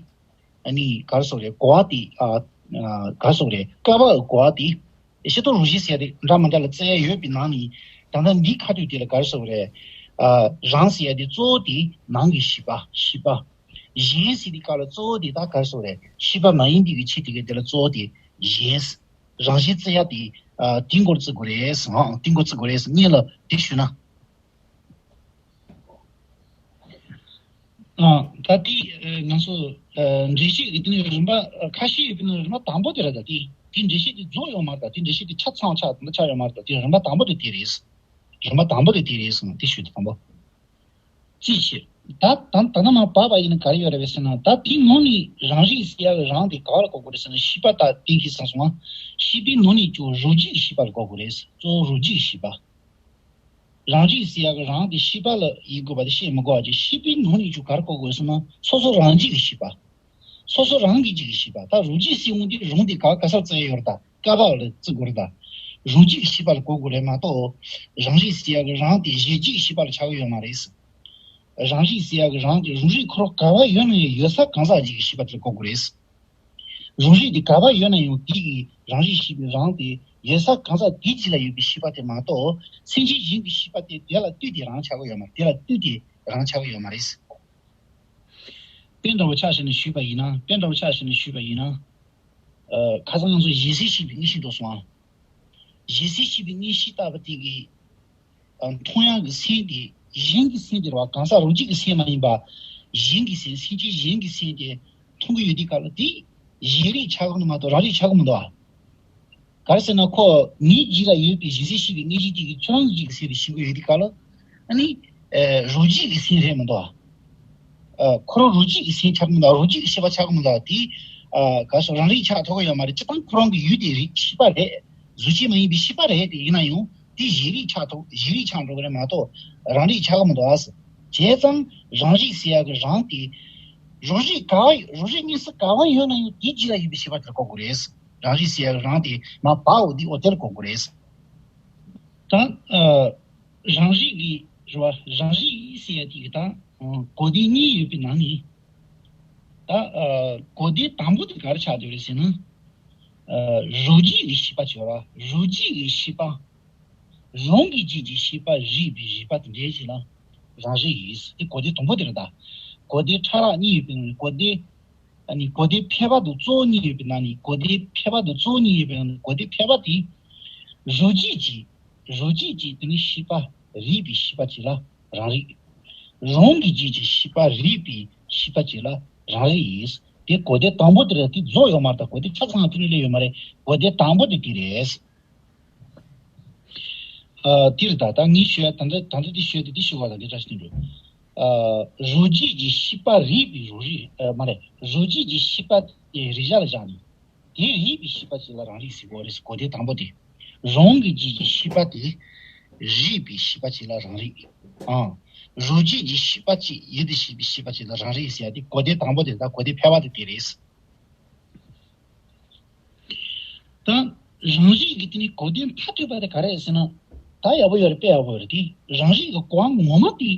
ཨ་ནི་ག་རེ་ཟེར་དགོས་རེད། གོ་བ་དེ། ཨ། ཨ། ག་རེ་ཟེར་དགོས་རེད། ཀ་བ་གི་གོ་བ་དེ། ཤེས་རྟོགས་རང་བཞིན་ཟེར་ཡ་དེ་འདྲ་མི་འདྲ་ལ་བཙལ་ཡ་ཡོད་པའི་ནང་ནས། ད་ལྟ་འདི་ཁ་ཐུག་དེ་ལ་ག་རེ་ཟེར་དགོས་རེད། ཨ། རང་ཟེར་ཡ་དེ་གཙོ་བོ་དེ་ནང་གི་ཤེས་པ། ཤེས་པ། གཞན་ཟེར་དུས་སྐབས་ལ་གཙོ་བོ་དེ་ད་ག་རེ་ཟེར་དགོས་རེད། ཤེས་པ་མ་ཡིན་པའི་གི་ཆོས་དེ་གའི་དེ་ལ་གཙོ་བོ་དེ་གཞན། རང་བཞིན་བརྩི་ཡ་དེ། ཨ། དེའི་སྐོར་བརྩི་དགོས་རེད། ཨང་། དེའི་སྐོར་བརྩི་དགོས་རེད། སྔོན་ལ་དེ་ཞུས་ན། ཨ། ད་དེ་ང་ཚོ་འགྲེལ་བཤད་ཀྱི་དེ་ནས་རིམ་པ་ཁ་ཤས་ཡོད་པའི་ནང་རིམ་པ་དང་པོ་དེ་རེད། ད་དེ་དེ་འགྲེལ་བཤད་དེ་རྫོགས་ཡོད་མ་རེད། ད་དེ་འགྲེལ་བཤད་དེ་ཆ་ཚང་ཆགས་ད་ཆགས་ཡོད་མ་རེད། ད་དེ་རིམ་པ་དང་པོ་དེ་དེ་རེད། རིམ་པ་དང་པོ་དེ་དེ་རེད་ཟེར་ན་དེ་ཞུ་དེ་དང་པོ། ཅི་ཕྱིར། ད་ད་ད་ནང་མ་བབ་པ་ཡིན་ན་ག་རེ་ཡོད་རེད་ཟེར་ན། ད་དེའི་ནང་ནས་རང་རིག་ཟེར་ཡ་གི་རང་དེ་ག་བ་ལ་གོ་དགོས་རེད་ཟེར་ན། ཤེས་པ་ད་གཏན་འཁེལ་ཚར་སོང་ང་། ཤེས་པའི་ནང་ནས་ཀྱང་རང་རྒྱུད་ཀྱི་ཤེས་པ་ལ་གོ་དགོས་རེད། གཙོ་བོ་རང་རྒྱུད་ཀྱི་ཤེས་པ། རང་རིག་ཟེར་ཡ་གི་རང་དེ་ཤེས་པ་ལ་ཡིན་དགོས་པ་དེ་བཤད་མི་དགོས་པ་ཅིག་ཤེས་པའི་ནང་ནས་ཀྱང་ག་རེ་གོ་དགོས་ཟེར་ན། སོ་སོ་རང་རྒྱུད་ཀྱི་ཤེས་པ། སོ་སོ་རང་གི་རྒྱུད་ཀྱི་ཤེས་པ། ད་རང་རྒྱུད་ཟེར་འོང་དུས་རང་དེ་ག་ག་ས་བརྩི་ཡོད་རེད། ད་ཀ་བ་ལ་བརྩི་དགོས་རེད། ད་རང་རྒྱུད་ཀྱི་ཤེས་པ་ལ་གོ་དགོས་རེད་མ་གཏོགས། རང་རིག་ཟེར་ཡ་གི་རང་དེ་གཞན་རྒྱུད་ཀྱི་ཤེས་པ་ལ་ཆགས་ཀྱི་ཡོད་མ་རེད། རང་རིག་ཟེར་ཡ་གི་རང་དེ་རང་རིག་ཁོ་རང་ག་བ་ཡོད་ན་ཡང་ཡོད་ས་གང་ཟག་ཅིག་གི་ཤེས་པ་དེར་གོ་དགོས་རེད། རང་རིག་དེ་ག་བ་ཡོད་ན་ཡང་དེ་གི་རང་རིག་ཤེས་པའི་རང་དེ་ཡོད་ས་གང་ཟག་དེའི་རྒྱུད་ལ་ཡོད་པའི་ཤེས་པ་དེ་མ་གཏོགས། སེམས་ཅན་གཞན་གྱི་ཤེས་པ་དེ་དེ་ལ་ལྟོས་ཏེ་རང་ཆགས་ཀྱི་ཡོད་མ་རེད། དེ་ལ་ལྟོས་ཏེ་རང་ཆགས་ཀྱི་ཡོད་མ་རེད། དཔེ་འདྲ་བོ་ཆ་བཞག་ནས་ཞུས་པ་ཡིན་ན། དཔེ་འདྲ་བོ་ཆ་བཞག་ནས་ཞུས་པ་ཡིན་ན། ཨ། ཁ་སང་ང་ཚོ་གཞན་སེལ་ཤེས་པའི་དངོས་གཞི་འགྲོ་སོང་ཨ། གཞན་སེལ་ཤེས་པའི་དངོས་གཞི་ལྟ་བུ་དེ་གི། ཨ། མཐོང་ཡག་གི་སེམས་དེ་གཞན་གྱི་སེམས་དེ་རེད་བ། གང་ཟག་རང་རྒྱུད་ཀྱི་སེམས་མ་ཡིན་པ། གཞན་གྱི་སེམས། སེམས་ཅན་གཞན་གྱི་སེམས་དེ་མཐོང་གི་ཡོད་དུས་སྐབས་ལ་དེ་གཞན་རིག་ཆགས་ཀྱི་མ་གཏོགས་རང་རིག་ཆགས་ཀྱི་མི་འདུག་ཨ། ག་རེ་ཟེར་ན། ཁོ་ངའི་རྒྱུད་ལ་ཡོད་པའི་གཞན་སེལ་ཤེས་པའི་དངོས་གཞི་དེ་གི་ཁྱོད་རང་གི་རྒྱུད་ཀྱི་སེམས་དེ་ཤེས་ཀྱི་ཡོད་དུས་སྐབས་ལ། ཨ་ནི། ཨ། རང་རྒྱུད་ཀྱི་སེམས་རེད་མི་འདུག་ཨ། ཨ། ཁོ་རང་རང་རྒྱུད་ཀྱི་སེམས་ཆགས་མི་འདུག་རང་རྒྱུད་ཀྱི་ཤེས་པ་ཆགས་མི་འདུག་དེ། ཨ། ག་སོ་རང་རིག་ཆགས་ཐུབ་ཀྱི་ཡོད་མ་རེད། སྤྱིར་བཏང་ཁོ་རང་གི་ཡུལ་དེ་རིག་ཤེས་པ་རེད། གཟུགས་ཅན་མ་ཡིན་པའི་ཤེས་པ་རེད། དེ་ཡིན་ན་ཡང་དེ་གཞན་རིག་ཆགས་ཐུབ། གཞན་རིག་ཆགས་འགྲོ་གི་རེད་མ་གཏོགས་རང་རིག་ཆགས་ཀྱི་མི་འདུག་ཨ། བྱས་ཙང་རང་རིག་ཟེར་ཡ་གི་རང་དེ། རང་རིག་ག་བ། རང་རིག་དངོས་སུ་ག་བ་ཡོད་ན་ཡང་དེའི་རྒྱུད་ལ་ཡོད་པའི་ཤེས་པ་དེར་གོ་དགོས་རེད། རང་རིག་ཟེར་ཡ་གི་རང་དེ་མ་བ་འོ་དེ་འོ་དེར་གོ་དགོས་རེད། ད། ཨ། རང་རིག་གི་རེད་བ། རང་རིག་ཟེར་ཡ་དེ་གི་ད། ཨ། གོ་དོན་གཉིས་ཡོད་པའི་ནང་ནས། ད། ཨ། གོ་དོན་དང་པོ་དེ་ག་རེ་ཆགས་བསྡད་རེད་ཟེར་ན། ཨ། རང་རྒྱུད་ཀྱི་ཤེས་པ་ཅིག་ཡོད་ར། རང་རྒྱུད་ཀྱི་ཤེས་པ། རང་གི་རྒྱུད་ཀྱི་ཤེས་པ་རིག་པའི་རིག་པ་དེ་འདྲ་ཞིག་ལ་རང་རིག་ཡིན། དེ་གོ་དོན་དང་པོ་དེ་རེད་ད། གོ་དོན་ཕྲ་རགས་གཉིས་ཡོད་པའི་ནང་ནས་གོ་དོན། ཨ་ནི་གོ་དོན་ཕལ་པ་དང་གཙོ་བོ་གཉིས་ཡོད་པའི་ནང་ནས། གོ་དོན་ཕལ་པ་དང་གཙོ་བོ་གཉིས་ཡོད་པའི་ནང་ནས་གོ་དོན་ཕལ་པ་དེ། རང་རྒྱུད་ཀྱི། རང་རྒྱུད་ཀྱི་དེ་ནི་ཤེས་པ་རིག་པའི་ཤེས་པ་ཅིག་ལ་རང་རིག་རང་གི་རྒྱུད་ཀྱི་ཤེས་པ་རིག་པའི་ཤེས་པ་ཅིག་ལ་རང་རིག་ཡིན། དེ་གོ་དོན་དང་པོ་དེ་རེད། དེ་རྫོགས་ཡོད་མ་རེད། ད་གོ་དོན་ཆ་ཚང་དེ་ནི་སླེབས་ཡོད་མ་རེད། གོ་དོན་དང་པོ་དེ་དེ་རེད། ཨ། དེ་རེད་ད། ད་ངས་ཞུ་ཡ་ད་ལྟ་ད་ལྟ་དེ་ཞུ་ཡ་དེ་དེ་ཞུ་བ་ལ་འདི་འདྲ་ཞིག་འདུག་ཨ། རང་རྒྱུད་ཀྱི་ཤེས་པ་རིག་པའི་རང་རིག་ཨ། མ་རེད། རང་རྒྱུད་ཀྱི་ཤེས་པ་དེ་རེག་བྱ་ལ་བཞག་ནས། དེ་རིག་པའི་ཤེས་པ་ཅིག་ལ་རང་རིག་ཟེར་གོ་རེད། གོ་དོན་དང་པོ་དེ། རང་གི་རྒྱུད་ཀྱི་ཤེས་པ་དེ་རིག་པའི་ཤེས་པ་ཅིག་ལ་རང་རིག་ཨང་། རང་རྒྱུད་ཀྱི་ཤེས་པ་ཅིག་ཡུལ་དུ་བྱེད་པའི་ཤེས་པ་ཅིག་ལ་རང་རིག་ཟེར་ཡ་དེ་གོ་དོན་དང་པོ་དེ་དང་གོ་དོན་ཕལ་པ་དེ་དེ་རེད། ད་རང་རིག་གི་དེ་ནི་གོ་དོན་མཐར་ཐུག་པ་དེ་ག་རེ་རེད་ཟེར་ན། ད་ཡག་པོ་ཡོད་རེད། དཔེ་ཡག་པོ་ཡོད་རེད། དེ་རང་རིག་གི་གོ་བ་ངོ་མ་དེ།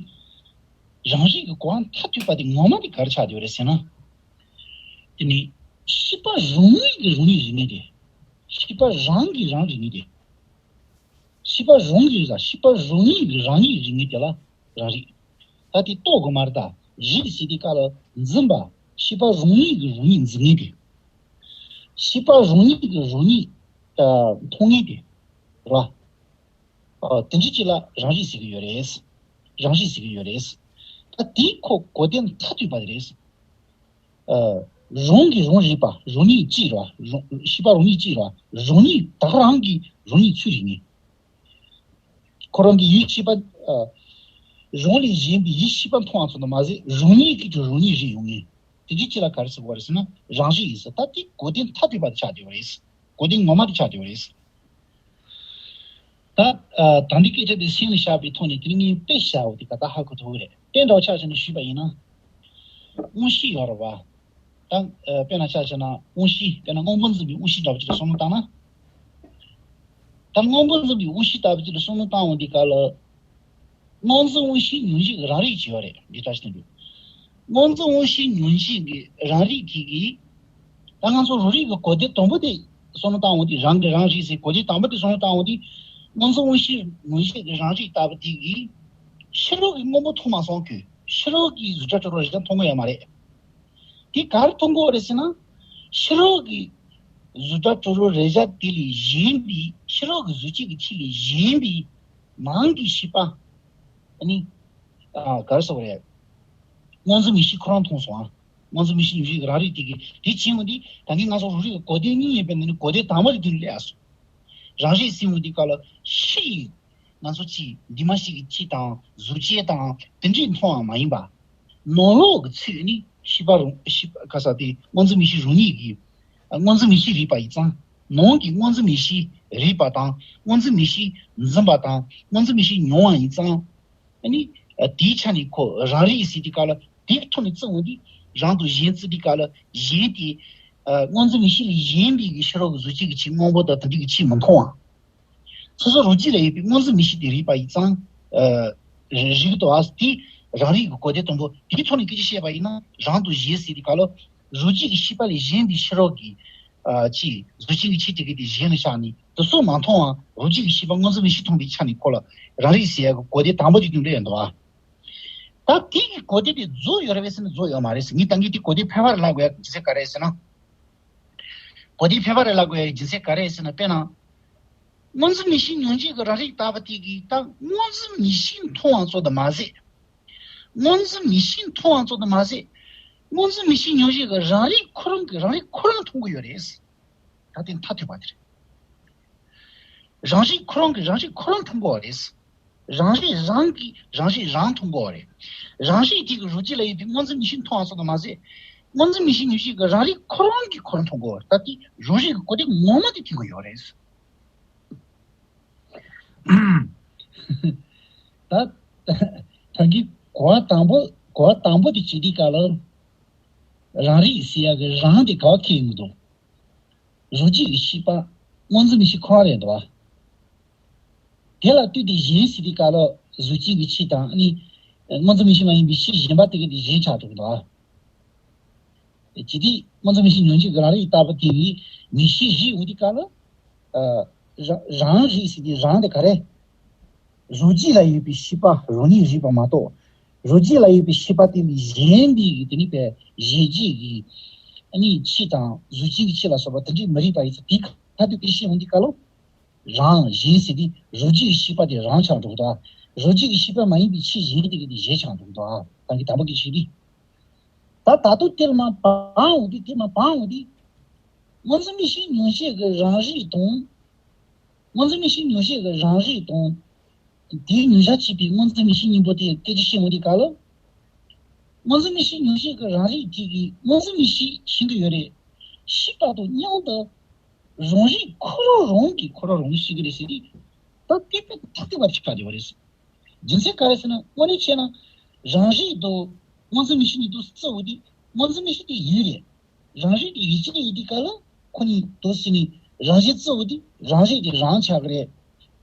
རང་རིག་གི་གོ་བ་མཐར་ཐུག་པ་དེ་ངོ་མ་དེ་ག་རེ་ཆགས་བསྡད་ཡོད་རེད་ཟེར་ན། དེ་ནི་ཤེས་པ་རང་ཉིད་ཀྱི་རང་ཉིད་རིག་ནི་དེ། ཤེས་པ་རང་གིས་རང་རིག་ནི་དེ། ཤེས་པ་རང་གི་རང་། ཤེས་པ་རང་ཉིད་ཀྱི་རང་ཉིད་རིག་ངེས་དེ་ལ་རང་རིག་ད་དེ་རྟོགས་དགོས་མ་རེད། ད་རིག་ཟེར་དུས་སྐབས་ལ་འཛིན་པ། ཤེས་པ་རང་ཉིད་ཀྱི་རང་ཉིད་འཛིན་ངེས་དེ། ཤེས་པ་རང་ཉིད་ཀྱི་རང་ཉིད་མཐོང་ངེས་དེ་རེད་བ། ཨ། དེ་འདྲ་ཅིག་ལ་རང་རིག་ཟེར་གྱི་ཡོད་རེད། རང་རིག་ཟེར་གྱི་ཡོད་རེད། ད་དེའི་ཁོ་གོ་དོན་མཐར་ཐུག་པ་དེ་རེད། ཨ། རང་གིས་རང་རིག་པ། རང་ཉིད་གཅིག་རེད་བ། རང་། ཤེས་པ་རང་ཉིད་གཅིག་རེད་བ། རང་ཉིད་བདག་རང་གིས་རང་ཉིད་ཚུར་རིག་ངེས། ཁོ་རང་གི་ཡུལ་ཤེས་པ། ཨ། རང་ལས་གཞན་པའི་ཡུལ་ཤེས་པ་མཐོང་བ་ཙམ་དུ་མ་ཟད། རང་ཉིད་ཀྱིས་ཀྱང་རང་ཉིད་རིག་ཡོང་ངེས། དེ་འདྲ་ཅིག་ལ་ག་རེ་ཟེར་དགོས་རེད་ཟེར་ན། རང་རིག་ཡིན་ཟེར། ད་དེ་གོ་དོན་མཐར་ཐུག་པ་དེ་ཆགས་བསྡད་པ་རེད། གོ་དོན་ངོ་མ་དེ་ཆགས་བསྡད་པ་རེད། ད། ཨ། ད་འདི་སྐད་ཆ་དེ་སེམས་ལ་བཞག་པའི་ཐོག་ནས་དེ་ནི་ངས་དཔེ་བཞག་པ་དེ་ག་ད་ཧ་གོ་ཐུབ་ཀྱི་རེད། དཔེ་འདྲ་བོ་ཆ་བཞག་ནས་ཞུས་པ་ཡིན་ན། དབང་ཤེས་ཡོད་རེད་བ། ད། ཨ། དཔེར་ན་ཆ་བཞག་ན་དབང་ཤེས། དཔེར་ན་སྔོན་པོ་འཛིན་པའི་དབང་ཤེས་འདྲ་བོ་ཅིག་ལ་བསམ་བློ་བཏང་ན། ད་སྔོན་པོ་འཛིན་པའི་དབང་ཤེས་ལྟ་བུ་ཅིག་ལ་བསམ་བློ་བཏང་འོང་དུས་སྐབས་ལ། སྔོ་འཛིན་དབང་ཤེས་མྱོང་བྱེད་ཀྱི་རང་རིག་ཅིག་ཡོད་རེད། འདི་ལྟར་ཞིག་འདུག་སྔོ་འཛིན་དབང་ཤེས་མྱོང་བྱེད་ཀྱི་རང་རིག་དེ་གིས། ད་ང་ཚོ་རང་རིག་གི་གོ་དོན་དང་པོ་དེ་བསམ་བློ་བཏང་འོང་དུས། རང་གི་རང་རིག་ཟེར་གོ་དོན་དང་པོ་དེ་བསམ་བློ་བཏང་འོང་དུས། སྔོ་འཛིན་དབང་ཤེས་མྱོང་བྱེད་ཀྱི་རང་རིག་ལྟ་བུ་དེ་གིས་ཕྱི་རོལ་གྱི་སྔོན་པོ་མཐོང་མ་སོང་གི། ཕྱི་རོལ་གྱི་གཟུགས་སྒྲ་དྲི་རོ་རེག་བྱ་མཐོང་གི་ཡོད་མ་རེད། དེ་ག་རེ་མཐོང་གི་ཡོད་རེད་ཟེར་ན། ཕྱི་རོལ་གྱི་གཟུགས་སྒྲ་དྲི་རོ་རེག་བྱ་དེ་ལས་གཞན་པའི། ཕྱི་རོལ་གྱི་གཟུགས་ཅན་གྱི་ཆོས་ལས་གཞན་པའི་ནང་གི་ཤེས་པ། ཨ་ནི། ཨ། ག་རེ་ཟེར་དགོས་རེད། སྔོ་འཛིན་མིག་ཤེས་ཁོ་རང་མཐོང་སོང་ཨ། སྔོ་འཛིན་མིག་ཤེས་མྱོང་བྱེད་ཀྱི་རང་རིག་དེ་གིས་དེ་བྱེད་འོང་དུས། ད་གིན་ང་ཚོ་རང་རིག་གི་གོ་དོན་གཉིས་ཡོད་པའི་ནང་ནས་གོ་དོན་དང་པོ་དེ་དེ་ནས་སླེབས་སོང་། རང་རིག་ཟེར་འོང་དུས་སྐབས་ལ་ཕྱི་ཡི། ང་ཚོ་ཅིག་འདུས་མ་བྱས་ཀྱི་ཆོས་དང་གཟུགས་ཅན་དང་དེ་འདྲས་མཐོང་བ་མ་ཡིན་པ། ནང་ལོགས་ཀྱི་ཚུལ་ནི་ཤེས་པ་རང་། ཤེས་པ་ག་ས་དེ་སྔོ་འཛིན་མིག་ཤེས་རང་ཉིད་ཀྱིས། ཨ། སྔོ་འཛིན་མིག་ཤེས་རིག་པ་ཡིན་ཙང་། ནང་གི་སྔོ་འཛིན་མིག་ཤེས་རིག་པ་དང་སྔོ་འཛིན་མིག་ཤེས་འཛིན་པ་དང་སྔོ་འཛིན་མིག་ཤེས་མྱོང་བ་ཡིན་ཙང་། ཨ་ནི། ཨ། དེའི་ཆ་ནས་ཁོ་རང་རིག་ཟེར་དུས་སྐབས་ལ་དེའི་ཐོག་ནས་བརྩི་འོང་དུས། རང་དང་གཞན་བརྩི་དུས་སྐབས་ལ་གཞན་དེ། ཨ། སྔོ་འཛིན་མིག་ཤེས་ལས་གཞན་པའི་གི་ཕྱི་རོལ་གྱི་གཟུགས་ཅན་གྱི་ཆོས། སྔོན་པོ་དང་དེ་འདྲའི་གི་ཆོས་མི་མཐོང་བ། སོ་སོ་རང་རྒྱུད་ལ་ཡོད་པའི་སྔོ་འཛིན་མིག་ཤེས་དེ་རིག་པ་ཡིན་ཙང་། ཨ། རིག་ཏུ་བ་དེ་རང་རིག་གི་གོ་དོན་དང་པོ་དེའི་ཐོག་ནས་སྐད་ཆ་བཤད་པ་ཡིན་ན། རང་དང་གཞན་ཟེར་དུས་སྐབས་ལ་རང་རྒྱུད་ཀྱི་ཤེས་པ་ལས་གཞན་པའི་ཕྱི་རོལ་གྱི། ཨ། ཆོས། གཟུགས་ཅན་གྱི་ཆོས་དེ་ག་དེ་གཞན་ལ་བཞག་ནས་དེ་ཚོ་མ་མཐོང་བ། རང་རྒྱུད་ཀྱི་ཤེས་པ་སྔོ་འཛིན་མིག་ཤེས་མཐོང་བའི་ཆ་ནས་ཁོ་ལ་རང་རིག་ཟེར་ཡག་གི་གོ་དོན་དང་པོ་དེ་དེ་འདྲ་ཡོད་འདུག་བ། ད་དེ་གི་གོ་དོན་དེ་རྫོགས་ཡོད་རེད་པས་ཟེར་ན་རྫོགས་ཡོད་མ་རེད་ཟེར། ངས་ད་གིན་དེ་གོ་དོན་ཕལ་པ་རེ་ལབ་དགོས་ཡག་རྒྱུ་མཚན་ག་རེ་ཟེར་ན། གོ་དོན་ཕལ་པ་རེ་ལབ་དགོས་ཡག་རྒྱུ་མཚན་ག་རེ་ཟེར་ན། དཔེར་ན། སྔོ་འཛིན་མིག་ཤེས་མྱོང་བྱེད་ཀྱི་རང་རིག་ལྟ་བུ་དེ་གིས་ད་སྔོ་འཛིན་མིག་ཤེས་མཐོང་བ་ཙམ་དུ་མ་ཟད། སྔོ་འཛིན་མིག་ཤེས་མཐོང་བ་ཙམ་དུ་མ་ཟད། སྔོ་འཛིན་མིག་ཤེས་མྱོང་བྱེད་ཀྱི་རང་རིག་ཁོ་རང་གིས་རང་རིག་ཁོ་རང་མཐོང་གི་ཡོད་རེད། ད་དེ་མཐར་ཐུག་པ་དེ་རེད། རང་རིག་ཁོ་རང་གིས་རང་རིག་ཁོ་རང་མཐོང་གི་ཡོད་རེད། རང་རིག་རང་གིས་རང་རིག་རང་མཐོང་གི་ཡོད་རེད། རང་རིག་དེ་གིས་རང་རྒྱུད་ལ་ཡོད་པའི་སྔོ་འཛིན་མིག་ཤེས་མཐོང་བ་ཙམ་དུ་མ་ཟད། སྔོ་འཛིན་མིག་ཤེས་མྱོང་བྱེད་ཀྱི་རང་རིག་ཁོ་རང་གིས་ཁོ་རང་མཐོང་གི་ཡོད་རེད། ད་དེ་རང་རིག་གི་གོ་དོན་ངོ་མ་དེ་མཐོང་གི་ཡོད་རེད། ད། ད་གིན་གོ་བ་དང་པོ། གོ་བ་དང་པོ་དེ་བྱེད་དུས་སྐབས་ལ། རང་རིག་ཟེར་ཡག་གི་རང་དེ་ག་པར་ཁེལ་ཡོང་གི་འདུག་རང་རྒྱུད་ཀྱི་ཤེས་པ་སྔོ་འཛིན་མིག་ཤེས་ཁོ་རང་རེད་འདུག་བ། དེ་ལ་ལྟོས་ཏེ་གཞན་ཟེར་དུས་སྐབས་ལ་གཟུགས་ཅན་གྱི་ཆོས་དང་། ཨ་ནི། སྔོ་འཛིན་མིག་ཤེས་མ་ཡིན་པའི་ཆོས་གཞན་པ་དེ་ག་དེ་གཞན་ཆགས་འགྲོ་གི་འདུག་བ། ཇི་སྟེ་སྔོ་འཛིན་མིག་ཤེས་མྱོང་བྱེད་ཀྱི་རང་རིག་ལྟ་བུ་དེ་ཡི་མིག་ཤེས་རིག་འོང་དུས་སྐབས་ལ། ཨ། རང་རང་རིག་ཟེར་དུས་རང་དེ་ག་རེ། རང་རྒྱུད་ལ་ཡོད་པའི་ཤེས་པ་རང་ཉིད་རིག་པ་མ་གཏོགས། རང་རྒྱུད་ལ་ཡོད་པའི་ཤེས་པ་དེ་ལས་གཞན་པའི་གི་དེ་ནི་པའི་གཞན་རྒྱུད་ཀྱི། ཨ་ནི་ཆོས་དང་གཟུགས་ཅན་གྱི་ཆོས་ལ་སོགས་པ་དེ་འདྲས་མི་རིག་པ་ཡིན་ཙང་། དེ་ག་དུས་སྐད་ཆ་བཤད་འོང་དུས་སྐབས་ལ། རང་གཞན་ཟེར་དུས་རང་རྒྱུད་ཀྱི་ཤེས་པ་དེ་རང་ཆགས་འགྲོ་གི་འདུག་རང་རྒྱུད་ཀྱི་ཤེས་པ་མ་ཡིན་པའི་ཆོས་གཞན་དེ་ག་དེ་གཞན་ཆགས་འགྲོ་གི་འདུག་ད་གིན་དང་པོ་གི་ཆོས་དེ། ད་ད་དུང་དེ་ལ་མར་བབས་འོང་དུས། དེ་ལ་མར་བབས་འོང་དུས། སྔོ་འཛིན་མིག་ཤེས་མྱོང་བྱེད་ཀྱི་རང་རིག་དང་། སྔོ་འཛིན་མིག་ཤེས་མྱོང་བྱེད་ཀྱི་རང་རིག་དང་། དེའི་མྱོང་བྱ་བྱེད་པའི་སྔོ་འཛིན་མིག་ཤེས་གཉིས་པོ་དེ་སྐད་ཆ་བཤད་འོང་དུས་སྐབས་ལ། སྔོ་འཛིན་མིག་ཤེས་མྱོང་བྱེད་ཀྱི་རང་རིག་དེ་གིས་སྔོ་འཛིན་མིག་ཤེས་ཤེས་ཀྱི་ཡོད་རེད། ཤེས་པ་དང་མཉམ་དུ་རང་རིག་ཁོ་རང་རང་གིས་ཁོ་རང་རང་ཤེས་ཀྱི་རེད་ཟེར་དུས། ད་དེ་དཔེ་མཐར་ཐུག་པ་ཆགས་བསྡད་པ་རེད། རྒྱུ་མཚན་ག་རེ་ཟེར་ན། དངོས་གནས་བྱས་ན་རང་རིག་དང་སྔོ་འཛིན་མིག་ཤེས་གཉིས་དེ་བརྩི་འོང་དུས། སྔོ་འཛིན་མིག་ཤེས་དེ་ཡུལ་རེད། རང་རིག་དེ་ཡུལ་ཅན་ཡིན་དུས་སྐབས་ལ། ཁོ་གཉིས་དེ་བརྩིས་ནས་རང་བཞིན་བརྩི་འོང་དུས། རང་རིག་དེ་རང་ཆགས་ཀྱི་རེད།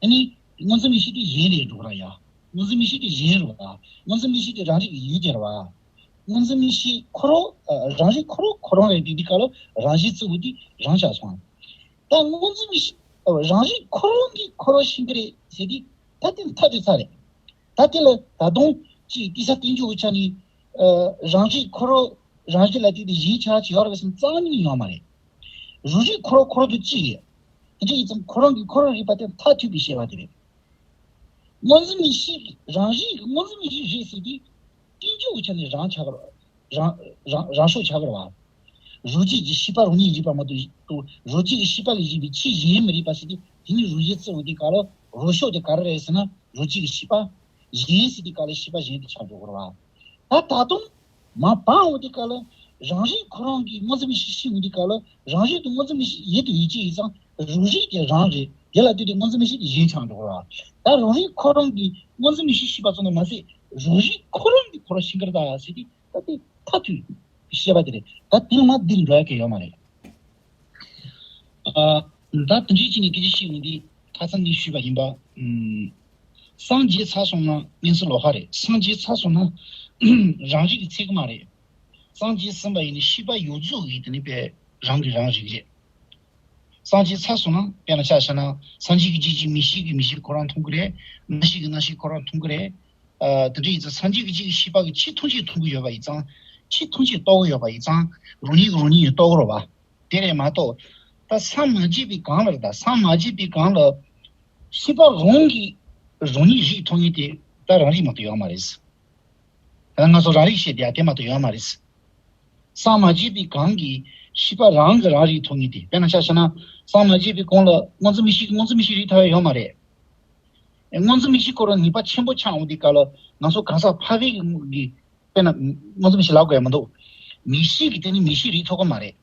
ཨ་ནི། སྔོ་འཛིན་མིག་ཤེས་དེ་གཞན་རེད་འགྲོ་གི་ར་ཡ། སྔོ་འཛིན་མིག་ཤེས་དེ་གཞན་རེད་བ། སྔོ་འཛིན་མིག་ཤེས་དེ་རང་རིག་གི་ཡུལ་དེ་རེད་བ། སྔོ་འཛིན་མིག་ཤེས་ཁོ་རང་། ཨ། རང་རིག་ཁོ་རང་ཁོ་རང་རེད་དེ། དེ་སྐབས་ལ་རང་བཞིན་བརྩི་འོང་དུས་རང་ཆགས་སོང་། ད་སྔོ་འཛིན་མིག་ཤེས་ ཨོ། རང་རིག་ཁོ་རང་གིས་ཁོ་རང་ཤེས་ཀྱི་རེད་ཟེར་དུས། ད་དེ་མཐའ་དུས་ཚར་རེད། ད་དེ་ལ་ད་དུང་ཅིག་དེ་ས་བསྟན་བཅོས་ཀྱི་ཆ་ནས། ཨ། རང་རིག་ཁོ་རང་རང་རིག་ལ་དེ་དེ་གཞན་ཆགས་ཀྱི་ཡོད་རེད་ཟེར་ན་རྩ་ནས་ཡོད་མ་རེད། རང་རིག་ཁོ་རང་ཁོ་རང་དུ་གཅིག་ཡོད། དེ་འདྲ་ཡིན་ཙང་ཁོ་རང་གིས་ཁོ་རང་རིག་པ་དེ་མཐའ་ཐུག་པའི་བཤད་པ་དེ་རེད། སྔོ་འཛིན་མིག་ཤེས་ཀྱི་རང་རིག་གི་སྔོ་འཛིན་མིག་ཤེས་རེད་ཟེར་དུས། བསྟན་བཅོས་ཀྱི་ཆ་ནས་རང་ཆགས་པར། རང་རང་རང་ཤུགས་ཆགས་པར་བ། རང་རིག་གི་ཤེས་པ་རང་ཉིད་རིག་པ་མ་གཏོགས། རང་རིག་གི་ཤེས་པ་ལས་གཞན་པའི་ཆོས་གཞན་མི་རིག་པ་ཟེར་དུས། དེ་ནི་རང་རིག་བརྩི་འོང་དུས་སྐབས་ལ་རང་ཤུགས་དེ་ག་རེ་རེད་ཟེར་ན། རང་རིག་གི་ཤེས་པ་གཞན་ཟེར་དུས་སྐབས་ལ་ཤེས་པ་གཞན་དེ་ཆགས་འགྲོ་གི་རེད་བ། ད་ད་དུང་མར་བབས་འོང་དུས་སྐབས་ལ། རང་རིག་ཁོ་རང་གིས་སྔོ་འཛིན་མིག་ཤེས་ཤེས་འོང་དུས་སྐབས་ལ། རང་རིག་དེ་སྔོ་འཛིན་མིག་ཤེས་ཡིན་དུ་ཡིན་གཅིག་ཡིན་ཙང་། རང་རིག་དེ་རང་རེད། དེ་ལ་ལྟོས་ཏེ་སྔོ་འཛིན་མིག་ཤེས་དེ་གཞན་ཆགས་འགྲོ་གི་རེད་བ། ད་རང་རིག་ཁོ་རང་གིས་སྔོ་འཛིན་མིག་ཤེས་ཤེས་པ་ཙམ་དུ་མ་ཟད། རང་རིག་ཁོ་རང་གིས་ཁོ་རང་ཤེས་ཀྱི་རེད་ད་ཟེར་དུས། ད་དེ་མཐའ་ཐུག་བཤད་པ་དེ་རེད། ད་དེ་ལ་མར་འདི་འགྲོ་ཡ་གི་ཡོད་མ་རེད། ཨ། ད་དེ་འདྲའི་ཅིག་ནས་སྐད་ཆ་བཤད་ཡོང་དུས། ཁ་སང་ངས་ཞུས་པ་ཡིན་པ། ཨམ། སངས་རྒྱས་ཚར་སོང་ན་སྔོན་ཚེ་ལོག་ཁ་རེད། སངས་རྒྱས་ཚར་སོང་ན་རང་རིག་གི་ཚད་གི་མ་རེད། སངས་རྒྱས་ཟིན་པ་ཡིན་ན་ཤེས་པ་ཡོངས་རྫོགས་ཀྱི་དེ་ནི་པའི་རང་གི་རང་རིག་རེད། སངས་རྒྱས་ཚར་སོང་ན། དཔེར་ན་ཆ་བཞག་ན། སངས་རྒྱས་ཀྱི་རྗེས་ཀྱི་མིག་ཤེས་ཀྱིས་མིག་ཤེས་ཁོ་རང་མཐོང་གི་རེད། རྣ་ཤེས་ཀྱིས་རྣ་ཤེས་ཁོ་རང་མཐོང་གི་རེད། ཨ། དེ་འདྲ་ཡིན་ཙང་སངས་རྒྱས་ཀྱི་རྗེས་ཀྱི་ཤེས་པ་གིས་ཆོས་ཐམས་ཅད་མཐོང་གི་ཡོད་པ་ཡིན་ཙང་། ཆོས་ཐམས་ཅད་རྟོགས་ཀྱི་ཡོད་པ་ཡིན་ཙང་། རང་ཉིད་ཀྱིས་རང་ཉིད་ཡང་རྟོགས་ཀྱི་རེད་བ། དེ་རེད་མ་གཏོགས། ད་སངས་མ་རྒྱས་པའི་གོང་ལ་རེད། ད་སངས་མ་རྒྱས་པའི་གོང་ལ་ཤེས་པ་རང་གིས་རང་ཉིད་རིག་མཐོང་མཁན་དེ་ད་རང་རིག་མ་གཏོགས་ཡོད་མ་རེད། ད་ང་ཚོ་རང་རིག་བཤད་དེ་ཡ་དེ་མ་གཏོགས་ཡོད་མ་རེད། སངས་མ་རྒྱས་པའི་གོང་གི་ཤེས་པ་རང་གིས་རང་རིག་མཐོང་མཁན་དེ། དཔེར་ན་ཆ་བཞག་ན། སངས་མ་རྒྱས་པའི་གོང་ལ་སྔོ་འཛིན་མིག་ཤེས་ཀྱིས་སྔོ་འཛིན་མིག་ཤེས་རིག་ཐུབ་ཡ་ཡོད་མ་རེད། སྔོ་འཛིན་མིག་ཤེས་ཁོ་རང་ནུས་པ་ཆེན་པོ་ཆགས་འོང་དུས་སྐབས་ལ། ང་ཚོ་གང་ཟག་ཕལ་པའི་གི། དཔེར་ན། སྔོ་འཛིན་མིག་ཤེས་ལབ་དགོས་ཡ་མི་འདུག་མིག་ཤེས་ཀྱིས་དེ་ནི་མིག་ཤེས་རིག་ཐུབ་ཀྱི་མ་རེད།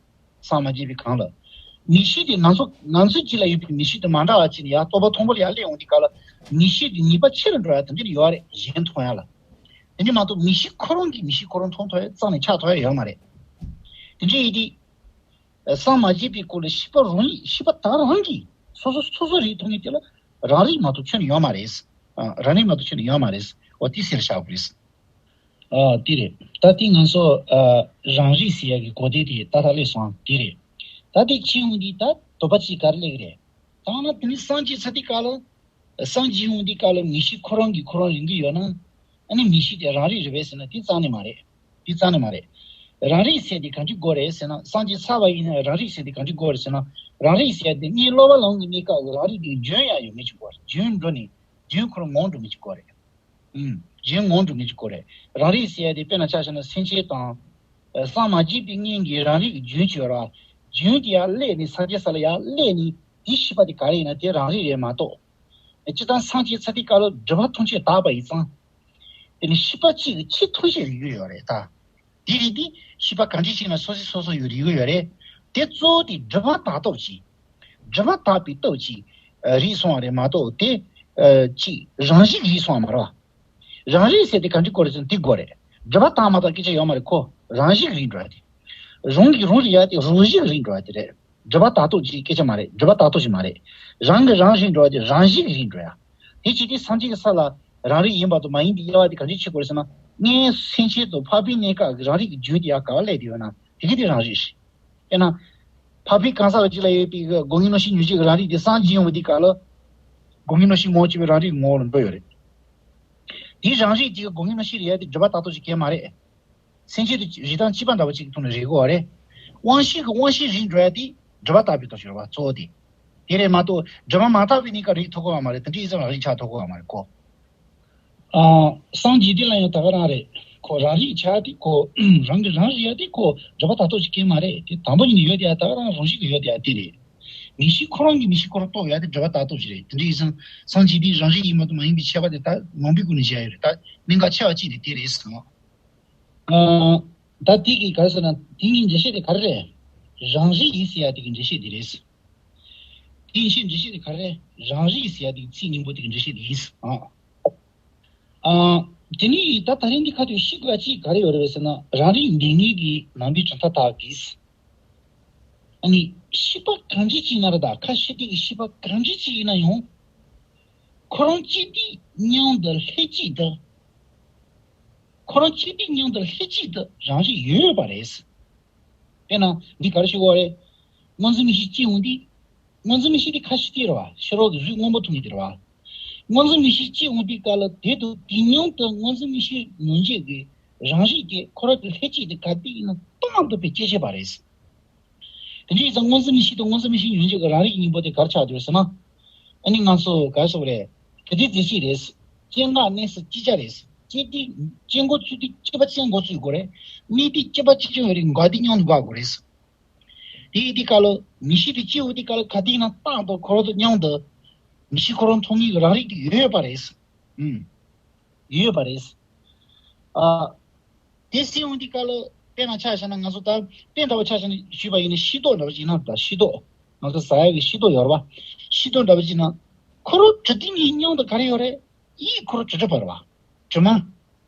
སངས་མ་རྒྱས་པའི་གོང་ལ། མིག་ཤེས་དེ་ང་ཚོ་ང་ཚོའི་རྗེས་ལ་ཡོད་པའི་མིག་ཤེས་དེ་མ་འདྲ་བ་ཅིག་ནས་ཡར་རྟོག་པ་མཐོན་པོ་ལ་ཡར་སླེབས་འོང་དུས་སྐབས་ལ། མིག་ཤེས་དེ་ནུས་པ་ཆེ་རུ་འགྲོ་ཡ་དེ་འདྲ་ཡོད་རེད། གཞན་མཐོང་ཡ་ལ། དེ་འདྲ་མ་གཏོགས་མིག་ཤེས་ཁོ་རང་གིས་མིག་ཤེས་ཁོ་རང་མཐོང་ཐུབ་ཡ་རྩ་ནས་ཆགས་ཐུབ་ཡ་ཡོད་མ་རེད། དེ་འདྲ་ཡིན་དུས། སངས་མ་རྒྱས་པའི་སྐོར་ལ་ཤེས་པ་རང་ཉིད། ཤེས་པ་དག་རང་གིས་སོ་སོ་སོ་སོ་རིག་ཐུབ་མཁན་དེ་ལ་རང་རིག་མ་གཏོགས་ཁྱོན་ནས་ཡོད་མ་རེད། ཨ། རང་རིག་མ་གཏོགས་ཁྱོན་ནས་ཡོད་མ་རེད། འོ་དེ་ཟེར་བཞག་དགོས་རེད། ཨ། དེ་རེད། ད་དེ་ང་ཚོ། ཨ། རང་རིག་ཟེར་ཡ་གི་གོ་དོན་དེ་ཏག་ཏག་སླེབས་སོང་། དེ་རེད། ད་དེ་ཕྱིན་འོང་དུས་ད་དོགས་པ་གཅིག་ག་རེ་སླེབས་ཀྱི་རེད། ད་ན་དེ་ནི་སངས་རྒྱས་ཚར་དུས་སྐབས་ལ། སངས་རྒྱས་འོང་དུས་སྐབས་ལ་མིག་ཤེས་ཁོ་རང་གིས་ཁོ་རང་རིག་གི་ཡོད་ན། ཨ་ནི་མིག་ཤེས་དེ་རང་རིག་རེད་པས་ཟེར་ན་དེ་རྩ་ནས་མ་རེད། དེ་རྩ་ནས་མ་རེད། རང་རིག་ཟེར་དེ་གང་ཅིའི་སྐོར་རེད་ཟེར་ན། སངས་རྒྱས་ཚར་བ་ཡིན་ན་རང་རིག་ཟེར་དེ་གང་ཅིའི་སྐོར་རེད་ཟེར་ན། རང་རིག་ཟེར་དེ་ངའི་སློབ་པ་ལམ་གྱི་གནས་སྐབས་ཀྱི་རང་རིག་དེ་རྒྱུན་ཡང་ཡོད་མཁན་ཅིག་སྐོར་རེད། རྒྱུན་འགྲོ་ནས་རྒྱུན་ཁོ་རང་ངོམས་འགྲོ་མཁན་ཅིག་སྐོར་རེད། ཨུམ། རྒྱུན་ངོམས་འགྲོ་མཁན་ཅིག་སྐོར་རེད། རང་རིག་ཟེར་ཡ་དེ་དཔེར་ན་ཆ་བཞག་ན་སེམས་ཅན་དང་། ཨ། སངས་མ་རྒྱས་པའི་སྔོན་གྱི་རང་རིག་གི་རྒྱུན་ཅིག་ཡོད་རེད་བ། རྒྱུན་དེ་ཡར་སླེབས་ནས་སངས་རྒྱས་ས་ལ་ཡར་སླེབས་ནས་དེའི་ཤེས་པ་དེ་ག་རེ་ཡིན་ན་དེ་རང་རིག་རེད་མ་གཏོགས། ཨ། སྤྱིར་བཏང་སངས་རྒྱས་ཚར་དུས་སྐབས་ལ་སྒྲིབ་པ་ཐམས་ཅད་དག་པ་ཡིན་ཙང་། དེ་ནི་ཤེས་པ་གཅིག་གིས་ཆོས་ཐམས་ཅད་རིག་གི་ཡོད་རེད་ད། དེ་རིགས་དེ་ཤེས་པ་གང་ཅི་ཞིག་ན་སོ་སོས་སོ་སོ་ཡོད་རིག་གི་ཡོད་རེད། དེ་གཙོ་བོ་དེ་སྒྲིབ་པ་དག་སྟོབས་ཀྱིས། སྒྲིབ་པ་དག་པའི་སྟོབས་ཀྱིས། ཨ། རིག་སོང་བ་རེད་མ་གཏོགས་དེ། ཨ། ཅིག་རང་བཞིན་གྱིས་རིག་སོང་བ་མ་རེད་བ། རང་རིག་ཟེར་དེ་གང་ཅིའི་སྐོར་རེད་ཟེར་ན་དེ་དགོས་རེད། སྒྲིབ་པ་དག་མ་དག་སྐད་ཆ་ཡོད་མ་རེད་ཁོ། རང་བཞིན་གྱིས་རིག་འགྲོ་ཡ་དེ། རང་གིས་རང་རིག་ཡ་དེ་རང་བཞིན་གྱིས་རིག་འགྲོ་ཡ་དེ་རེད། སྒྲིབ་པ་དག་སྟོབས་ཀྱི་སྐད་ཆ་མ་རེད། སྒྲིབ་པ་དག་སྟོབས་ཀྱི་མ་རེད། རང་གིས་རང་རིག་འགྲོ་བ་དེ་རང་བཞིན་གྱིས་རིག་འགྲོ་ཡ། དེ་བྱེད་དུས་སངས་རྒྱས་ཀྱི་ས་ལ་རང་རིག་ཡིན་པ་དང་མ་ཡིན་པའི་དབྱེ་བ་དེ་ག་འདྲས་ཕྱེ་དགོས་རེད་ཟེར་ན། སྔོན་སེམས་ཅན་དང་འཕགས་པའི་གནས་སྐབས་ཀྱི་རང་རིག་གི་རྒྱུན་དེ་ཡར་ག་པར་སླེབས་བསྡད་ཡོད་ན་དེ་ག་དེ་རང་རིག་རེད། དཔེར་ན། འཕགས་པའི་གང་ཟག་གཅིག་ལ་ཡོད་པའི་སྒོ་ལྔའི་རྣམ་ཤེས་མྱོང་བྱེད་ཀྱི་རང་རིག་དེ་སངས་རྒྱས་ཡོང་བའི་དུས་སྐབས་ལ། སྒོ་ལྔའི་རྣམ་ཤེས་ངོ་བོ་གཅིག་པའི་རང་རིག་གི་ངོ་བོ་ལ་འགྲོ་ཡོད་རེད། དེའི་རང་རིག་དེ་སྒོ་ལྔའི་རྣམ་ཤེས་རིག་ཡ་དེ་སྒྲིབ་པ་དག་སྟོབས་ཀྱི་སྐད་མ་རེད། སེམས་ཅན་དེ་རིགས་དང་བཅས་པ་འདྲ་བ་གཅིག་གི་ཐོག་ནས་རིག་དགོས་པ་རེད། དབང་ཤེས་ཀྱི་དབང་ཤེས་རིག་འགྲོ་ཡ་དེ་སྒྲིབ་པ་དག་པའི་སྟོབས་ཀྱིས་རེད་བ་གཙོ་བོ་དེ། དེ་རེད་མ་གཏོགས་སྒྲིབ་པ་མ་དག་པའི་གནས་སྐབས་རིག་ཐུབ་ཀྱི་ཡོད་མ་རེད། དེ་འདྲ་ཡིན་ཙང་རང་རིག་ཆགས་ཐུབ་ཀྱི་ཡོད་མ་རེད་ཁོ། ཨ། སངས་རྒྱས་དེ་ལ་ཡང་ད་ག་རང་རེད། ཁོ་རང་རིག་ཆགས་དེ་ཁོ་རང་གིས་རང་རིག་ཡ་དེ་ཁོ་སྒྲིབ་པ་དག་སྟོབས་ཀྱི་སྐད་མ་རེད། དེ་དང་པོ་ཉིད་ནས་ཡོད་དེ་ཡ་ད་ག་རང་རང་བཞིན་གྱིས་ཡོད་དེ་ཡ་དེ་རེད། མིག་ཤེས་ཁོ་རང་གིས་མིག་ཤེས་ཁོ་རང་རྟོགས་ཡ་དེ་སྒྲིབ་པ་དག་སྟོབས་ཀྱིས་རེད། དེ་འདྲ་ཡིན་ཙང་སངས་རྒྱས་དེ་རང་རིག་ཡིན་པ་དང་མ་ཡིན་པའི་ཁྱད་པར་དེ་ད་ངོམ་པའི་སྒོ་ནས་བཞག་ཡོད་རེད། ད་གནད་འགག་ཆེ་བ་གཅིག་དེ་དེ་རེད་ཟེར་ན། ཨ། ད་དེ་གི་ག་རེ་ཟེར་ན་དེ་གི་འགྲེལ་བཤད་དེ་ག་རེ་རེད། རང་རིག་ཡིན་ཟེར་ཡ་དེ་གི་འགྲེལ་བཤད་དེ་རེད། དེ་ཡིན་ཕྱིར་འགྲེལ་བཤད་དེ་ག་རེ་རེད། རང་རིག་ཟེར་ཡ་དེ་གི་ཚིག་སྙིང་པོ་དེ་གི་འགྲེལ་བཤད་དེ་ཡིན་ཟེར། ཨ། ཨ། དེ་ནས་ད་ད་རིང་འདི་ཁ་ཐུག་ཤེས་དགོས་ཅིག་ག་རེ་ཡོད་རེད་ཟེར་ན། རང་རིག་འདི་ཉིད་ཀྱི་ནང་པའི་གྲུབ་མཐའ་དག་གིས། ཨ་ནི་ཤེས་པ་གང་ཅི་ཅིག་ཡིན་ན་རེད། ད་ཁ་ཤེས་དེ་གི་ཤེས་པ་གང་ཅི་ཅིག་ཡིན་ན་ཡང་། ཁོ་རང་སྐྱེ་དུས་མྱང་འདི་ལྷད་སྐྱེས་འདི། ཁོ་རང་སྐྱེ་དུས་མྱང་འདི་ལྷད་སྐྱེས་འདི་རང་རིག་ཡོད་པ་རེད། དཔེར་ན་འདི་ག་རེ་ཞུ་དགོས་རེད། སྔོ་འཛིན་མིག་ཤེས་སྐྱེ་འོང་དུས། སྔོ་འཛིན་མིག་ཤེས་དེ་ཁ་ཤས་དེ་རེད་བ། ཕྱི་རོལ་གྱི་གཟུགས་སྔོན་པོ་མཐོང་གི་དེ་རེད་བ། སྔོ་འཛིན་མིག་ཤེས་སྐྱེ་འོང་དུས་སྐབས་ལ་དེ་དང་དེ་མཉམ་དུ་སྔོ་འཛིན་མིག་ཤེས་ཉོན་སྒྲིབ་ཀྱི་རང་རིག་གི་ཁོ་རང་གི་ལྷན་སྐྱེས་དེ་ག་དུས་ཡིན་ན་སྟོང་དུ་བའི་སྐྱེ་བྱེད་པ་རེད། དེ་འདྲ་ཡིན་ཙང་སྔོ་འཛིན་མིག་ཤེས་དང་སྔོ་འཛིན་མིག་ཤེས་ཉོན་སྒྲིབ་ཀྱི་རང་རིག་གི་གཉིས་པོ་དེ་ག་རེ་ཆགས་འདུག་ཟེར་ན། ཨ་ནི་ང་ཚོ་ག་རེ་ཟེར་དགོས་རེད། གལ་ཏེ་རྫས་གཅིག་རེད། སྐྱེ་འགག་གནས་སུ་སྐྱེ་བྱ་རེད། སྐྱེ་དུས་སྐྱེ་འགོ་ཚུགས་དུས་སྐྱེ་བ་ཅན་འགོ་ཚུགས་དགོས་རེད། གནས་དུས་སྐྱེ་བ་ཅི་བྱུང་བའི་རིགས་འགག་དུས་མྱོང་དུ་འགག་དགོས་རེད། དེ་ཡིན་དུས་སྐབས་ལ་མིག་ཤེས་དེ་སྐྱེ་འོང་དུས་སྐབས་ལ་ག་དུས་ཡིན་ན་རྟག་ཏུ་ཁོ་རང་དང་མཉམ་དུ་མིག་ཤེས་ཁོ་རང་མཐོང་མཁན་གྱི་རང་རིག་དེ་ཡོད་ཡོད་པ་རེད། ཨུམ། ཡོད་ཡོད་པ་རེད། ཨ། དེ་སྐྱེ་འོང་དུས་སྐབས་ལ་དཔེར་ན་ཆ་བཞག་ན་ང་ཚོ་ད་དཔེ་འདྲ་བོ་ཆ་བཞག་ན་ཞུས་པ་ཡིན་ན་ཤེས་རྟོགས་འདྲ་བོ་ཅིག་ཡིན་ན། ད་ཤེས་རྟོགས་ང་ཚོ་ཟ་ཡག་གི་ཤེས་རྟོགས་ཡོད་རེད་བ། ཤེས་རྟོགས་འདྲ་བོ་ཅིག་ཡིན་ན་ཁོ་རང་གྲུབ་དུས་ཀྱི་མྱོང་དང་ག་རེ་ཡོད་རེད། ཡིད་ཁོ་རང་གྲུབ་གྲུབ་པ་རེད་བ། གྲུབ་མ།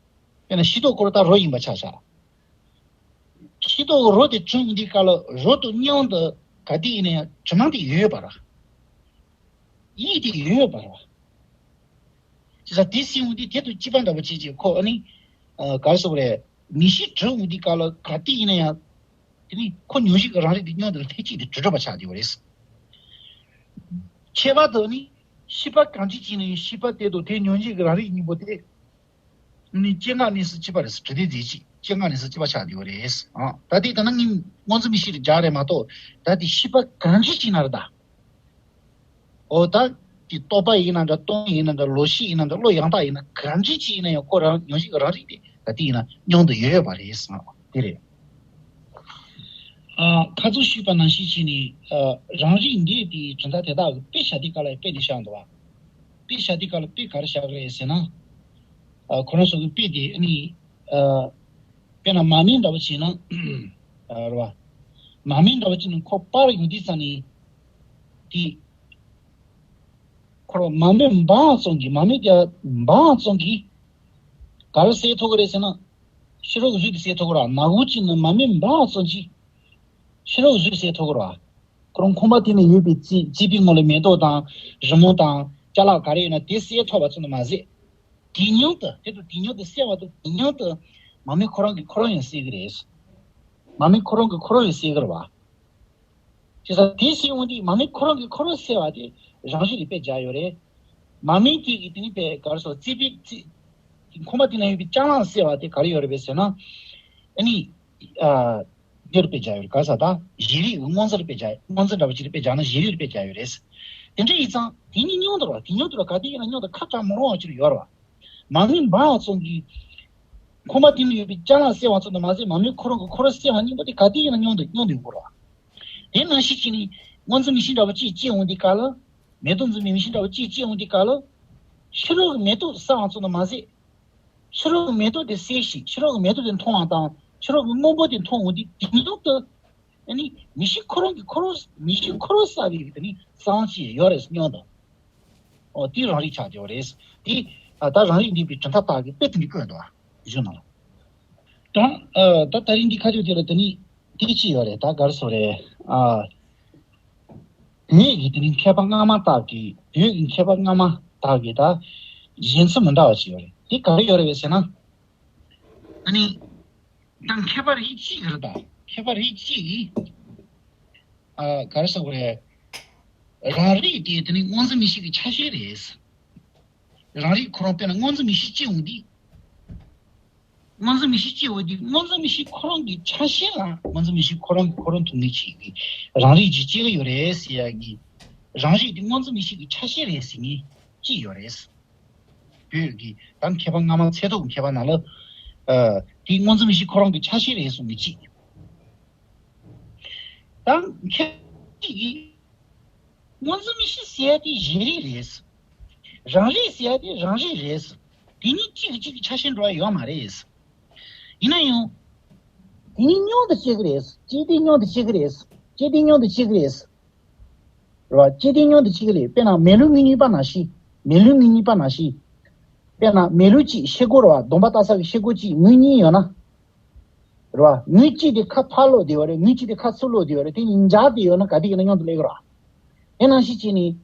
དཔེར་ན་ཤེས་རྟོགས་ཁོ་རང་ད་རོ་ཡིན་པ་ཆ་བཞག་ཤེས་རྟོགས་རོ་དེ་གྲུབ་འདི་སྐབས་ལ་རོ་དང་མཉམ་དུ་ག་དུས་ཡིན་ན་ཡང་གྲུབ་མ་དེ་ཡོད་ཡོད་པ་རེད། ཡིད་དེ་ཡོད་ཡོད་པ་རེད་བ། བྱས་ཙང་དེ་སྲིད་འོང་དུས་དེ་དང་གཅིག་པ་འདྲ་བོ་བྱེད་ཅིག་ཁོ་ཨ་ནི། ཨ། ག་རེ་ཟེར་དགོས་རེད། མིག་ཤེས་གྲུབ་འོང་དུས་སྐབས་ལ་ག་དུས་ཡིན་ན་ཡང་། དེ་ནི་ཁོ་ཉོན་སྒྲིབ་ཀྱི་རང་རིག་དེ་མྱོང་དང་ལྷན་སྐྱེས་དེ་གྲུབ་གྲུབ་པ་ཆགས་བསྡད་པ་རེད། ཁྱད་པར་དུ་ནི་ཤེས་པ་གང་ཅི་ཅིག་ནི་ཤེས་པ་དེ་དང་དེ་ཉོན་སྒྲིབ་ཀྱི་རང་རིག་གཉིས་པོ་དེ་ནི་སྐྱེ་འགག་གནས་སུ་སྐྱེས་པ་རེད། གྲུབ་མཐའི་རྫས་གཅིག་སྐྱེ་འགག་གནས་སུ་སྐྱེས་པ་ཆགས་བསྡད་པ་རེད། ཨ། ད་དེ་ལྟ་ན་ངས་སྔོ་འཛིན་མིག་ཤེས་དེ་སྦྱར་རེད་མ་གཏོགས། ད་དེ་ཤེས་པ་གང་ཅི་ཅིག་ན་རེད་ད། འོ་ད། དེ་རྟོག་པ་ཡིན་ན་འདྲ། སྟོང་ཉིད་ཡིན་ན་འདྲ། ལོག་ཤེས་ཡིན་ན་འདྲ། བློ་ཡང་དག་ཡིན་ན། གང་ཅི་ཅིག་ཡིན་ན་ཡང་ཁོ་རང་ཉོན་སྒྲིབ་ཀྱི་རང་རིག་དེ་ག་དུས་ཡིན་ན་མྱོང་དུ་ཡོད་ཡོད་པ་རེད་ཟེར་བ་དེ་རེད། ཨ། ཁ་སང་ཞུས་པ་ནང་བཞིན་བྱས་ནས། ཨ། རང་རིག་འདས་པའི་གྲུབ་མཐའ་དེ་དག་གི་དཔེ་བཞག་དུས་སྐབས་ལ་དཔེ་འདི་བཞག་འདུག་བ། དཔེ་བཞག་དུས་སྐབས་ལ་དཔེ་ག་རེ་བཞག་གི་རེད་ཟེར་ན། ཨ། ཁོ་རང་ཚོ་གི་དཔེ་དེ་ཨ་ནི། ཨ། དཔེར་ན་མར་མེ་འདྲ་བོ་བྱས་ན། ཨ། རེད་བ། མར་མེ་འདྲ་བོ་བྱས་ན་ཁོ་སྤར་ཡོང་དུས་ཙམ་ནས། དེ། ཁོ་རང་མར་མེ་འབར་ཙམ་གྱིས། མར་མེ་དེ་འབར་ཙམ་གྱིས་ག་རེ་སེལ་ཐུབ་ཀྱི་རེད་ཟེར་ན། ཕྱི་རོལ་གྱི་གཟུགས་དེ་སེལ་ཐུབ་ཀྱི་རེད། ནག་པོ་ཅིག་ནི་མར་མེ་འབར་ཙམ་གྱིས་ཕྱི་རོལ་གྱི་གཟུགས་སེལ་ཐུབ་ཀྱི་རེད། ཁོ་རང་ཁང་པ་དེ་ནང་ཡོད་པའི་རྩིག་རྩིག་པའི་ངོས་ལ་མེ་ཏོག་དང་རི་མོ་དང་ཅ་ལག་ག་རེ་ཡོད་ན་དེ་སེལ་ཐུབ་པ་ཙམ་དུ་མ་ཟད། དེ་མཉམ་དུ། དེ་དང་དེ་མཉམ་དུ་སེལ་བ་དང་དེ་མཉམ་དུ་མར་མེ་ཁོ་རང་གིས་ཁོ་རང་ཡང་སེལ་གྱི་རེད། མར་མེ་ཁོ་རང་གིས་ཁོ་རང་ཡང་སེལ་གྱི་རེད་བ། བྱས་ཙང་དེ་སེལ་འོང་དུས་མར་མེ་ཁོ་རང་གིས་ཁོ་རང་སེལ་བ་དེ་རང་རིག་ལ་དཔེ་སྦྱར་ཡོད་རེད། མར་མེ་དེ་གིས་དེ་ནི་དཔེ་ག་རེ་ཟེར། རྩིག་པའི་རྩིག་ཁང་པ་དེ་ན་ཡོད་པའི་ལྕགས་ལམ་སེལ་བ་དེ་ག་རེ་ཡོད་རེད་པས་ཟེར་ན། ཨ་ནི། ཨ། འདིར་དཔེ་སྦྱར་ཡོད་རེད། ག་རེ་ཟེར། ད་གཞན་རིག་གི་སྔོ་འཛིན་དཔེ་སྦྱར། སྔོ་འཛིན་འདྲ་བོ་ཅིག་ལ་དཔེ་སྦྱར་ན་གཞན་རིག་ལ་དཔེ་སྦྱར་ཡོད་རེད། དེ་འདྲ་ཡིན་ཙང་དེ་གཉིས་མཉམ་དུ་རེད་བ། དེ་མཉམ་དུ་རེད། ག་དུས་ཡིན་ན་མཉམ་དུ་ཁ་གྲག་མི་རུང་བ་ཅིག་ཡོད་རེད་བ། མར་མེ་འབར་བ་ཙམ་གྱིས། ཁང་པ་དེ་ནང་ཡོད་པའི་ལྕགས་ལམ་སེལ་བ་ཙམ་དུ་མ་ཟད། མར་མེ་ཁོ་རང་གིས་ཁོ་རང་སེལ་བ་གཉིས་པོ་དེ་ག་དུས་ཡིན་ན་མཉམ་དུ་མཉམ་དུ་ཡོང་གི་རེད་བ། དེ་ནང་བཞིན་བྱས་ནས་སྔོ་འཛིན་མིག་ཤེས་འདྲ་བོ་ཅིག་སྐྱེ་འོང་དུས་སྐབས་ལ། མེ་ཏོག་འཛིན་པའི་མིག་ཤེས་འདྲ་བོ་ཅིག་སྐྱེ་འོང་དུས་སྐབས་ལ། ཕྱི་རོལ་གྱི་མེ་ཏོག་གསལ་བ་ཙམ་དུ་མ་ཟད། ཕྱི་རོལ་གྱི་མེ་ཏོག་དེ་གསལ་ཞིང་ཕྱི་རོལ་གྱི་མེ་ཏོག་དེ་མཐོང་བ་དང་ཕྱི་རོལ་གྱི་སྔོན་པོ་དེ་མཐོང་འོང་དུས་དེ་མཉམ་དུ། ཨ་ནི་མིག་ཤེས་ཁོ་རང་གིས་ཁོ་རང་མིག་ཤེས་ཁོ་རང་གསལ་བའི་དེ་ནི་གསལ་བྱེད་ཡོད་རེད་མཉམ་དུ། ཨོ་དེ་རང་རིག་ཆགས་བསྡད་པ་རེད། དེ། ཨ། ད་རང་རིག་འདས་པའི་གྲུབ་མཐའ་དག་གི་དཔེ་དེ་འདྲ་བཀོད་འདུག་བ། གཞུང་ནང་ལ། ད། ཨ། ད་ད་རིང་འདི་ཁ་ཐུག་དེ་ལ་དེ་ནི་དེ་ཅི་ཡོད་རེད། ད་ག་རེ་ཟེར་རེད། ཨ། ངེད་ཀྱི་དེ་ནི་མཁས་པ་སྔ་མ་དག་གི། བོད་ཀྱི་མཁས་པ་སྔ་མ་དག་གི་ད་བཞེད་ཚུལ་མི་འདྲ་བ་ཅིག་ཡོད་རེད། དེ་ག་རེ་ཡོད་རེད་པས་ཟེར་ན། ཨ་ནི། ད་མཁས་པ་རིགས་གཅིག་རེད་ད། མཁས་པ་རིགས་གཅིག་གིས། ཨ། ག་རེ་ཟེར་དགོས་རེད། རང་རིག་དེ་དེ་ནི་སྔོ་འཛིན་མིག་ཤེས་ཀྱི་ཆ་ཤས་རེད། རང་རིག་ཁོ་རང་དཔེར་ན་སྔོ་འཛིན་མིག་ཤེས་སྐྱེ་འོང་དུས། སྔོ་འཛིན་མིག་ཤེས་སྐྱེ་འོང་དུས་སྔོ་འཛིན་མིག་ཤེས་ཁོ་རང་གི་ཆ་ཤས་ལ་སྔོ་འཛིན་མིག་ཤེས་ཁོ་རང་གིས་ཁོ་རང་མཐོང་མཁན་ཅིག་གི་རང་རིག་ཅིག་སྐྱེ་གི་ཡོད་རེད་ཟེར་ཡག་གི། རང་རིག་དེ་སྔོ་འཛིན་མིག་ཤེས་ཀྱི་ཆ་ཤས་རེད་ཟེར་མཁན་ཅིག་ཡོད་རེད། བོད་ཀྱི་ད་མཁས་པ་སྔ་མ་ཚད་མཐོ་གི་མཁས་པ་ནང་ལ། ཨ། དེ་སྔོ་འཛིན་མིག་ཤེས་ཁོ་རང་གི་ཆ་ཤས་རེད་གསུང་མཁན་ཅིག་ད་མཁས་པ་ཅིག་གིས། སྔོ་འཛིན་མིག་ཤེས་ཟེར་ཡ་དེ་གཞན་རིག་རེད། རང་རིག་ཟེར་ཡ་དེ་རང་རིག་རེད། དེ་གཉིས་གཅིག་གིས་གཅིག་གི་ཆ་ཤས་འགྲོ་ཡ་ཡོད་མ་རེད། ཡིན་ན་ཡང་། དེ་གཉིས་མཉམ་དུ་སྐྱེ་གི་རེད། སྐྱེ་དུས་མཉམ་དུ་སྐྱེ་གི་རེད། སྐྱེ་དུས་མཉམ་དུ་སྐྱེ་གི་རེད། རེད་བ། སྐྱེ་དུས་མཉམ་དུ་སྐྱེ་གི་རེད། དཔེར་ན་མེ་ལུག་ངོས་གཉིས་པ་ནང་བཞིན། མེ་ལུག་ངོས་གཉིས་པ་ནང་བཞིན། དཔེར་ན་མེ་ལུག་གཅིག་ཤེལ་སྒོ་རེད་བ། གདོང་པ་ལྟ་ས་གི་ཤེལ་སྒོ་གཅིག་ངོས་གཉིས་ཡོད་ན། རེད་བ། ངོས་གཅིག་དེ་ཁ་ཕར་ལོག་བསྡད་ཡོད་རེད། ངོས་གཅིག་དེ་ཁ་ཚུར་ལོག་བསྡད་ཡོད་རེད། དེ་གཉིས་འཇགས་བསྡད་ཡོད་ན་ག་དུས་ཡིན་ན་མཉམ་དུ་སླེབས་ཀྱི་རེད་བ། དེ་ནང་བཞིན་བྱས་ནས།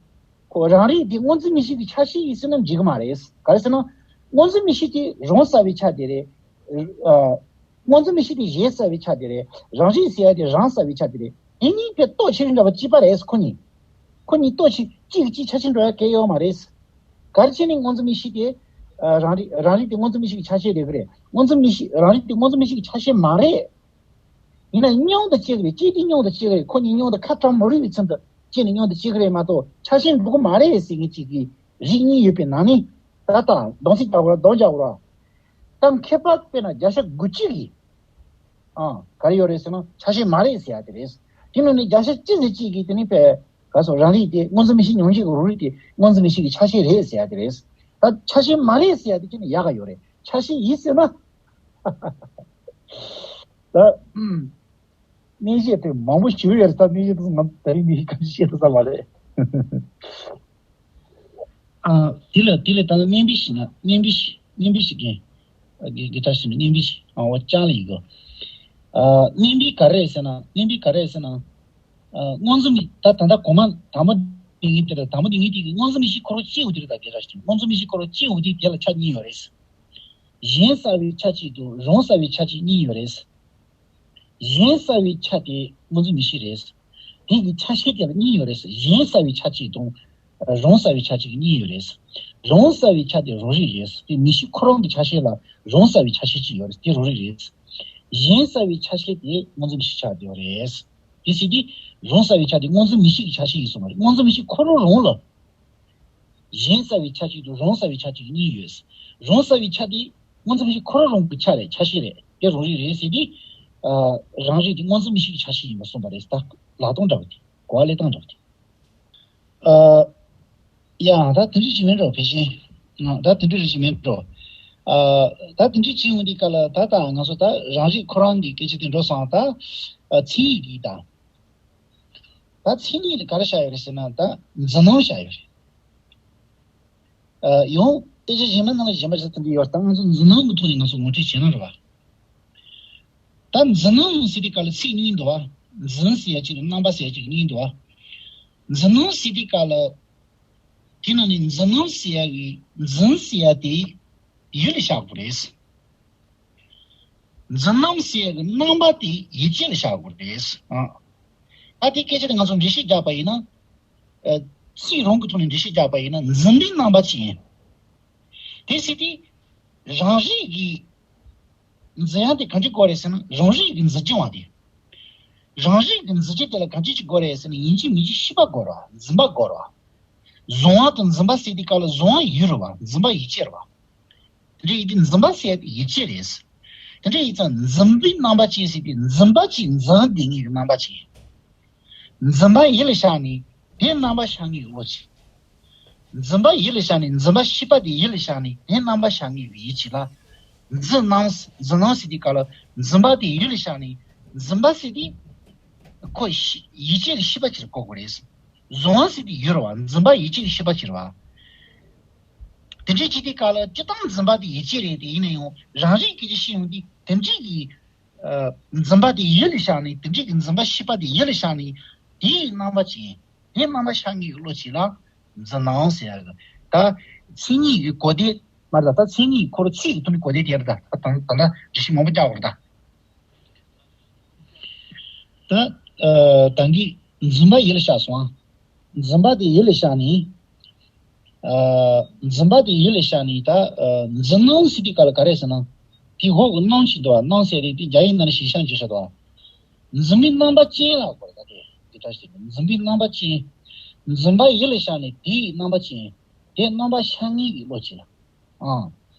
ཁོ་རང་རིག་དེ་སྔོ་འཛིན་མིག་ཤེས་ཀྱི་ཆ་ཤས་ཡིན་ཟེར་ན་འགྲིག་གི་མ་རེད། ག་རེ་ཟེར་ན། སྔོ་འཛིན་མིག་ཤེས་དེ་རང་གསལ་བའི་ཆ་དེ་རེད། ཨ། སྔོ་འཛིན་མིག་ཤེས་དེ་གཞན་གསལ་བའི་ཆ་དེ་རེད། རང་རིག་ཟེར་ཡ་དེ་རང་གསལ་བའི་ཆ་དེ་རེད། དེ་གཉིས་ཀའི་སྟོབས་ཆེ་ཆུང་འདྲ་བ་གཅིག་པ་རེད། ཁོ་གཉིས། ཁོ་གཉིས་ལྟོ་ཆེ་གཅིག་གིས་གཅིག་ཆ་ཤས་འགྲོ་ཡ་གལ་ཡོད་མ་རེད། ག་རེ་བྱས་ནས་མངོན་རྫོགས་མིག་ཤེས་དེ་ཨ་རང་རིག་རང་རིག་དེ་མངོན་རྫོགས་མིག་ཤེས་ཀྱི་ཆ་ཤས་རེད་གི་རེད། མངོན་རྫོགས་མིག་ཤེས་རང་རིག་དེ་མངོན་རྫོགས་མིག་ཤེས་ཀྱི་ཆ་ཤས་མ་རེད། ཡིན་ན་མཉམ་དུ་སྐྱེ་གི་རེད། སྐྱེ་དུས་མཉམ་དུ་སྐྱེ་གི་རེད། ཁོ་གཉིས་མཉམ་དུ་ཁ་བྲལ་མ་རུང་བའི་ཚུལ་དུ་སྐྱེས་ནས་མཉམ་དུ་སྐྱེ་གི་རེད་མ་གཏོགས་ཆ་ཤས་འགྲོ་གི་མ་རེད་ཟེར་མཁན་གཅིག་གི་རིགས་གཉིས་ཡོད་པའི་ནང་ནས་ད་ལྟ་གདོང་ཚིག་རྒྱག་དགོས་ར་གདོང་རྒྱག་དགོས་ར། ད་མཁས་པ་དཔེར་ན་བརྒྱ་ཆ་དགུ་བཅུ་གིས་ཨང་ག་རེ་ཡོད་རེད་ཟེར་ན་ཆ་ཤས་མ་རེད་ཟེར་ཡ་དེ་རེད། དེ་ནང་ནས་བརྒྱ་ཆ་གཅིག་ཙམ་གཅིག་གིས་དེ་ནི་ཕེ་ག་སོ་རང་རིག་དེ་མངོན་རྫོགས་མིག་ཤེས་མྱོང་བྱེད་ཀྱི་རང་རིག་དེ་མངོན་རྫོགས་མིག་ཤེས་ཀྱི་ཆ་ཤས་རེད་ཟེར་ཡ་དེ་རེད། ད་ཆ་ཤས་མ་རེད་ཟེར་ཡ་དེ་ཁྱེད་ནི་ཡག་ག་ཡོད་རེད། ཆ་ཤས་ཡིན་ཟེར་ན། ད་ཨུམ། གནས་བཤད་དེ་མང་པོ་ཞིག་ཡོད་རེད། ད་གནས་བཤད་དུ་ང་ད་རིང་འདི་ག་ཞིག་བཤད་ཐུབ་ས་མ་རེད། ཨ། དེ་ལ་དེ་ལ་ད་ལྟ་གནས་བཤད་ན་གནས་བཤད་གནས་བཤད་གི་གི་གི་ད་ཞིག་གནས་བཤད་ཨ་འོ་ཅང་ལ་ཡིག་གོ་ཨ་གནས་བཤད་ག་རེ་ཟེར་ན་གནས་བཤད་ག་རེ་ཟེར་ན། ཨ་མངོན་རྫོགས་མིག་ད་ད་ལྟ་གོང་མ་དང་པོ་དེ་ངའི་དེ་ལ་དང་པོ་དེ་ངའི་དེ་གི་མངོན་རྫོགས་མིག་ཤེས་ཁོ་རང་སྐྱེ་བོ་དེ་ལ་ད་གི་ད་ཞིག་མངོན་རྫོགས་མིག་ཤེས་ཁོ་རང་སྐྱེ་བོ་དེ་དེ་ལ་ཆ་གཉིས་ཡོད་རེད། གཞན་གསལ་བའི་ཆ་གཅིག་དང་རང་གསལ་བའི་ཆ་གཅིག་གཉིས་ཡོད་རེད། གཞན་གསལ་བའི་ཆ་དེ་མངོན་རྫོགས་མིག་ཤེས་རེད། དེ་གི་ཆ་ཤས་དེ་ལ་གཉིས་ཡོད་རེད། གཞན་གསལ་བའི་ཆ་གཅིག་དང་རང་གསལ་བའི་ཆ་གཅིག་གཉིས་ཡོད་རེད། རང་གསལ་བའི་ཆ་དེ་རང་རིག་རེད། དེ་མིག་ཤེས་ཁོ་རང་གི་ཆ་ཤས་ལ་རང་གསལ་བའི་ཆ་ཤས་གཅིག་ཡོད་རེད། དེ་རང་རིག་རེད། གཞན་གསལ་བའི་ཆ་ཤས་དེ་མངོན་རྫོགས་མིག་ཤེས་ཆགས་བསྡད་ཡོད་རེད། དེ་སྲིད་དེ་རང་གསལ་བའི་ཆ་དེ་མངོན་རྫོགས་མིག་ཤེས་ཀྱི་ཆ་ཤས་ཡིན་གསུངས་པ་རེད། མངོན་རྫོགས་མིག་ཤེས་ཁོ་རང་རང་ལ། གཞན་གསལ་བའི་ཆ་གཅིག་དང་རང་གསལ་བའི་ཆ་གཅིག་གཉིས་ཡོད། རང་གསལ་བའི་ཆ་དེ་མངོན་རྫོགས་མིག་ཤེས་ཁོ་རང་རང་གི་ཆ་རེད། ཆ་ཤས་རེད། དེ་རང་རིག་རེད་ཟེར་དུས། ཨ་རང་རིག་དེ་མངོན་རྫོགས་མིག་ཤེས་ཀྱི་ཆ་ཤས་ཡིན་པ་གསུངས་པ་རེད། ད་ལག་སྟོང་འདྲ་བ་དེ་གོ་བ་ལེན་སྟངས་འདྲ་བ་དེ། ཨ་ཡང་ད་དེ་འདྲ་ཞིག་མིན་འགྲོ་ཕལ་ཆེར། ད་དེ་འདྲ་རེ་ཞིག་མིན་འགྲོ། ཨ་ད་དེ་འདྲ་བྱེད་འོང་དུས་སྐབས་ལ་ད་ད་ང་ཚོ་ད་རང་རིག་ཁོ་རང་གི་སྐད་ཆ་དེ་འགྲོ་སོང་། ད་ཨ་མཚན་ཉིད་ཀྱི་ད། ད་མཚན་ཉིད་ལ་ག་རེ་བཞག་ཡོད་རེད་ཟེར་ན་ད་འཛིན་སྣང་བཞག་ཡོད་རེད། ཨ་ཡང་དཔེ་ཆ་གཞན་མ་ནང་ལ་གཞན་པ་ཞིག་དེ་འདྲ་ཡོད། ད་ང་ཚོ་འཛིན་སྣང་གི་ཐོག་ནས་ང་ཚོ་ངོ་སྤྲོད་བྱས་ན་རེད་བ། ད་འཛིན་སྣང་ཟེར་དུས་སྐབས་ལ་ཚིག་གཉིས་འདུག་བ། འཛིན་ཟེར་ཡ་གཅིག་དང་རྣམ་པ་ཟེར་ཡ་གཅིག་གཉིས་འདུག་བ། འཛིན་སྣང་ཟེར་དུས་སྐབས་ལ། དེ་ནང་ནས་འཛིན་སྣང་ཟེར་ཡ་གི་འཛིན་ཟེར་ཡ་དེ་ཡུལ་ལ་བཞག་དགོས་རེད། འཛིན་རྣམ་ཟེར་ཡ་གི་རྣམ་པ་དེ་ཡིད་བྱེད་ལ་བཞག་དགོས་རེད། ཨ་ཨ་དེ་སྐད་ཆ་དེ་ང་ཚོ་འགྲེལ་བཤད་རྒྱག་པ་ཡིན་ན། ཨ་ཚིག་རང་གི་ཐོག་ནས་འགྲེལ་བཤད་རྒྱག་པ་ཡིན་ན་འཛིན་པའི་རྣམ་པ་ཅན། དེ་སྲིད་དེ་རང་རིག་གི་འཛིན་ཡ་དེ་གང་ཅི་དགོས་རེད་ཟེར་ན་རང་རིག་གི་འཛིན་སྦྱོང་བ་དེ། རང་རིག་གི་འཛིན་སྤྱོད་དེ་ལ་གང་ཅི་ཅིག་དགོས་རེད་ཟེར་ན་ཡིན་གཅིག་མིན་གཅིག་ཤེས་པ་དགོས་རེད་བ། འཛིན་པ་དགོས་རེད་བ། གཟུང་བ་དང་འཛིན་པ་ཟེར་དུས་སྐབས་ལ་གཟུང་བ་ཡུལ་རེད་བ། འཛིན་པ་ཡིད་བྱེད་རེད་བ། དེ་འདྲ་ཡིན་དུས་འཛིན་པ་ཟེར་ཡ་དེ་ཡིད་བྱེད་རེད། དེ་འདྲ་ཡིན་ཙང་འཛིན་པའི་རྣམ་པ་ཅན་ཟེར་དུས་འཛིན་པ་ཅིག་འཛིན་བསྡད་མཁན་གྱི་རྣམ་པ་ཅན། འཛིན་པ་ཡིད་ལ་བཞག་ནས་དེ་རྣམ་པ་ཤར་ངེས་ཀྱི་བློ་ཅན། འཛིན་པ་ཡིད་ལ་བཞག་ནས་འཛིན་པ་ཤེས་པ་དེ་ཡིད་ལ་བཞག་ནས་དེ་རྣམ་པ་ཤར་ངེས་ཀྱི་ཡིད་བྱེད་ལ། འཛིན་སྣང་འཛིན་སྣང་ཟེར་དུས་སྐབས་ལ་འཛིན་པ་དེ་ཡིད་ལ་བཞག་ནས་འཛིན་པ་ཟེར་དུས་ཁོ་ཤེས་ཡིད་བྱེད་ལ་ཤེས་པ་ཅིག་གོ་དགོས་རེད། གཟུང་བ་ཟེར་དུས་ཡུལ་རེད་བ། འཛིན་པ་ཡིད་བྱེད་ལ་ཤེས་པ་ཅིག་རེད་བ། དེ་འདྲའི་བྱེད་དུས་སྐབས་ལ་སྤྱིར་བཏང་འཛིན་པ་དེ་ཡིད་བྱེད་རེད་དེ་ཡིན་ན་ཡང་རང་རིག་གི་ཅི་ཤེས་ཡོང་དུས་དེ་འདྲའི་གི་ཨ་འཛིན་པ་དེ་ཡིད་ལ་བཞག་ནས་དེ་འདྲའི་གི་འཛིན་པ་ཤེས་པ་དེ་ཡིད་ལ་བཞག་ནས་དེའི་རྣམ་པ་ཅན་དེ་རྣམ་པ་ཤར་ངེས་ཀྱི་བློ་ཅན་ལ་འཛིན་སྣང་ཟེར་ཡ་གི་ད་མཚན་ཉིད་ཀྱི་གོ་བདེ་མ་རེད། ད་མཚན་ཉིད་ཁོ་རང་ཚིག་གི་ཐོག་ནས་གོ་བདེ་དེ་རེད། ད་ད་ད་ད་འདྲ་འགྲེལ་བཤད་མང་པོ་རྒྱག་དགོས་རེད་ད། ད་ཨ་ད་གིན་འཛིན་པ་ཡིད་ལ་བཞག་སོང་ཨ། འཛིན་པ་དེ་ཡིད་ལ་བཞག་ནས། ཨ་འཛིན་པ་དེ་ཡིད་ལ་བཞག་ནས་ད་ཨ་འཛིན་སྣང་ཟེར་དུས་སྐབས་ལ་ག་རེ་ཟེར་ན། དེའི་འོག་གི་སྣང་ཅིག་འདུག་བ། སྣང་ཟེར་དེ་དེ་རྒྱ་ཡིག་ནང་ལ་ཞིག་ཤང་ཅིག་བྱ་དོ། འཛིན་པའི་རྣམ་པ་ཅན་ལ་གོ་རེད། ད་དེ་དེ་ལྟར་ཞིག་འཛིན་པའི་རྣམ་པ་ཅན། འཛིན་པ་ཡིད་ལ་བཞག་ནས་དེའི་རྣམ་པ་ཅན། དེ་རྣམ་པ་ཤར་ངེས་ཀྱི་བློ་ཅན་ལ། ཨང་།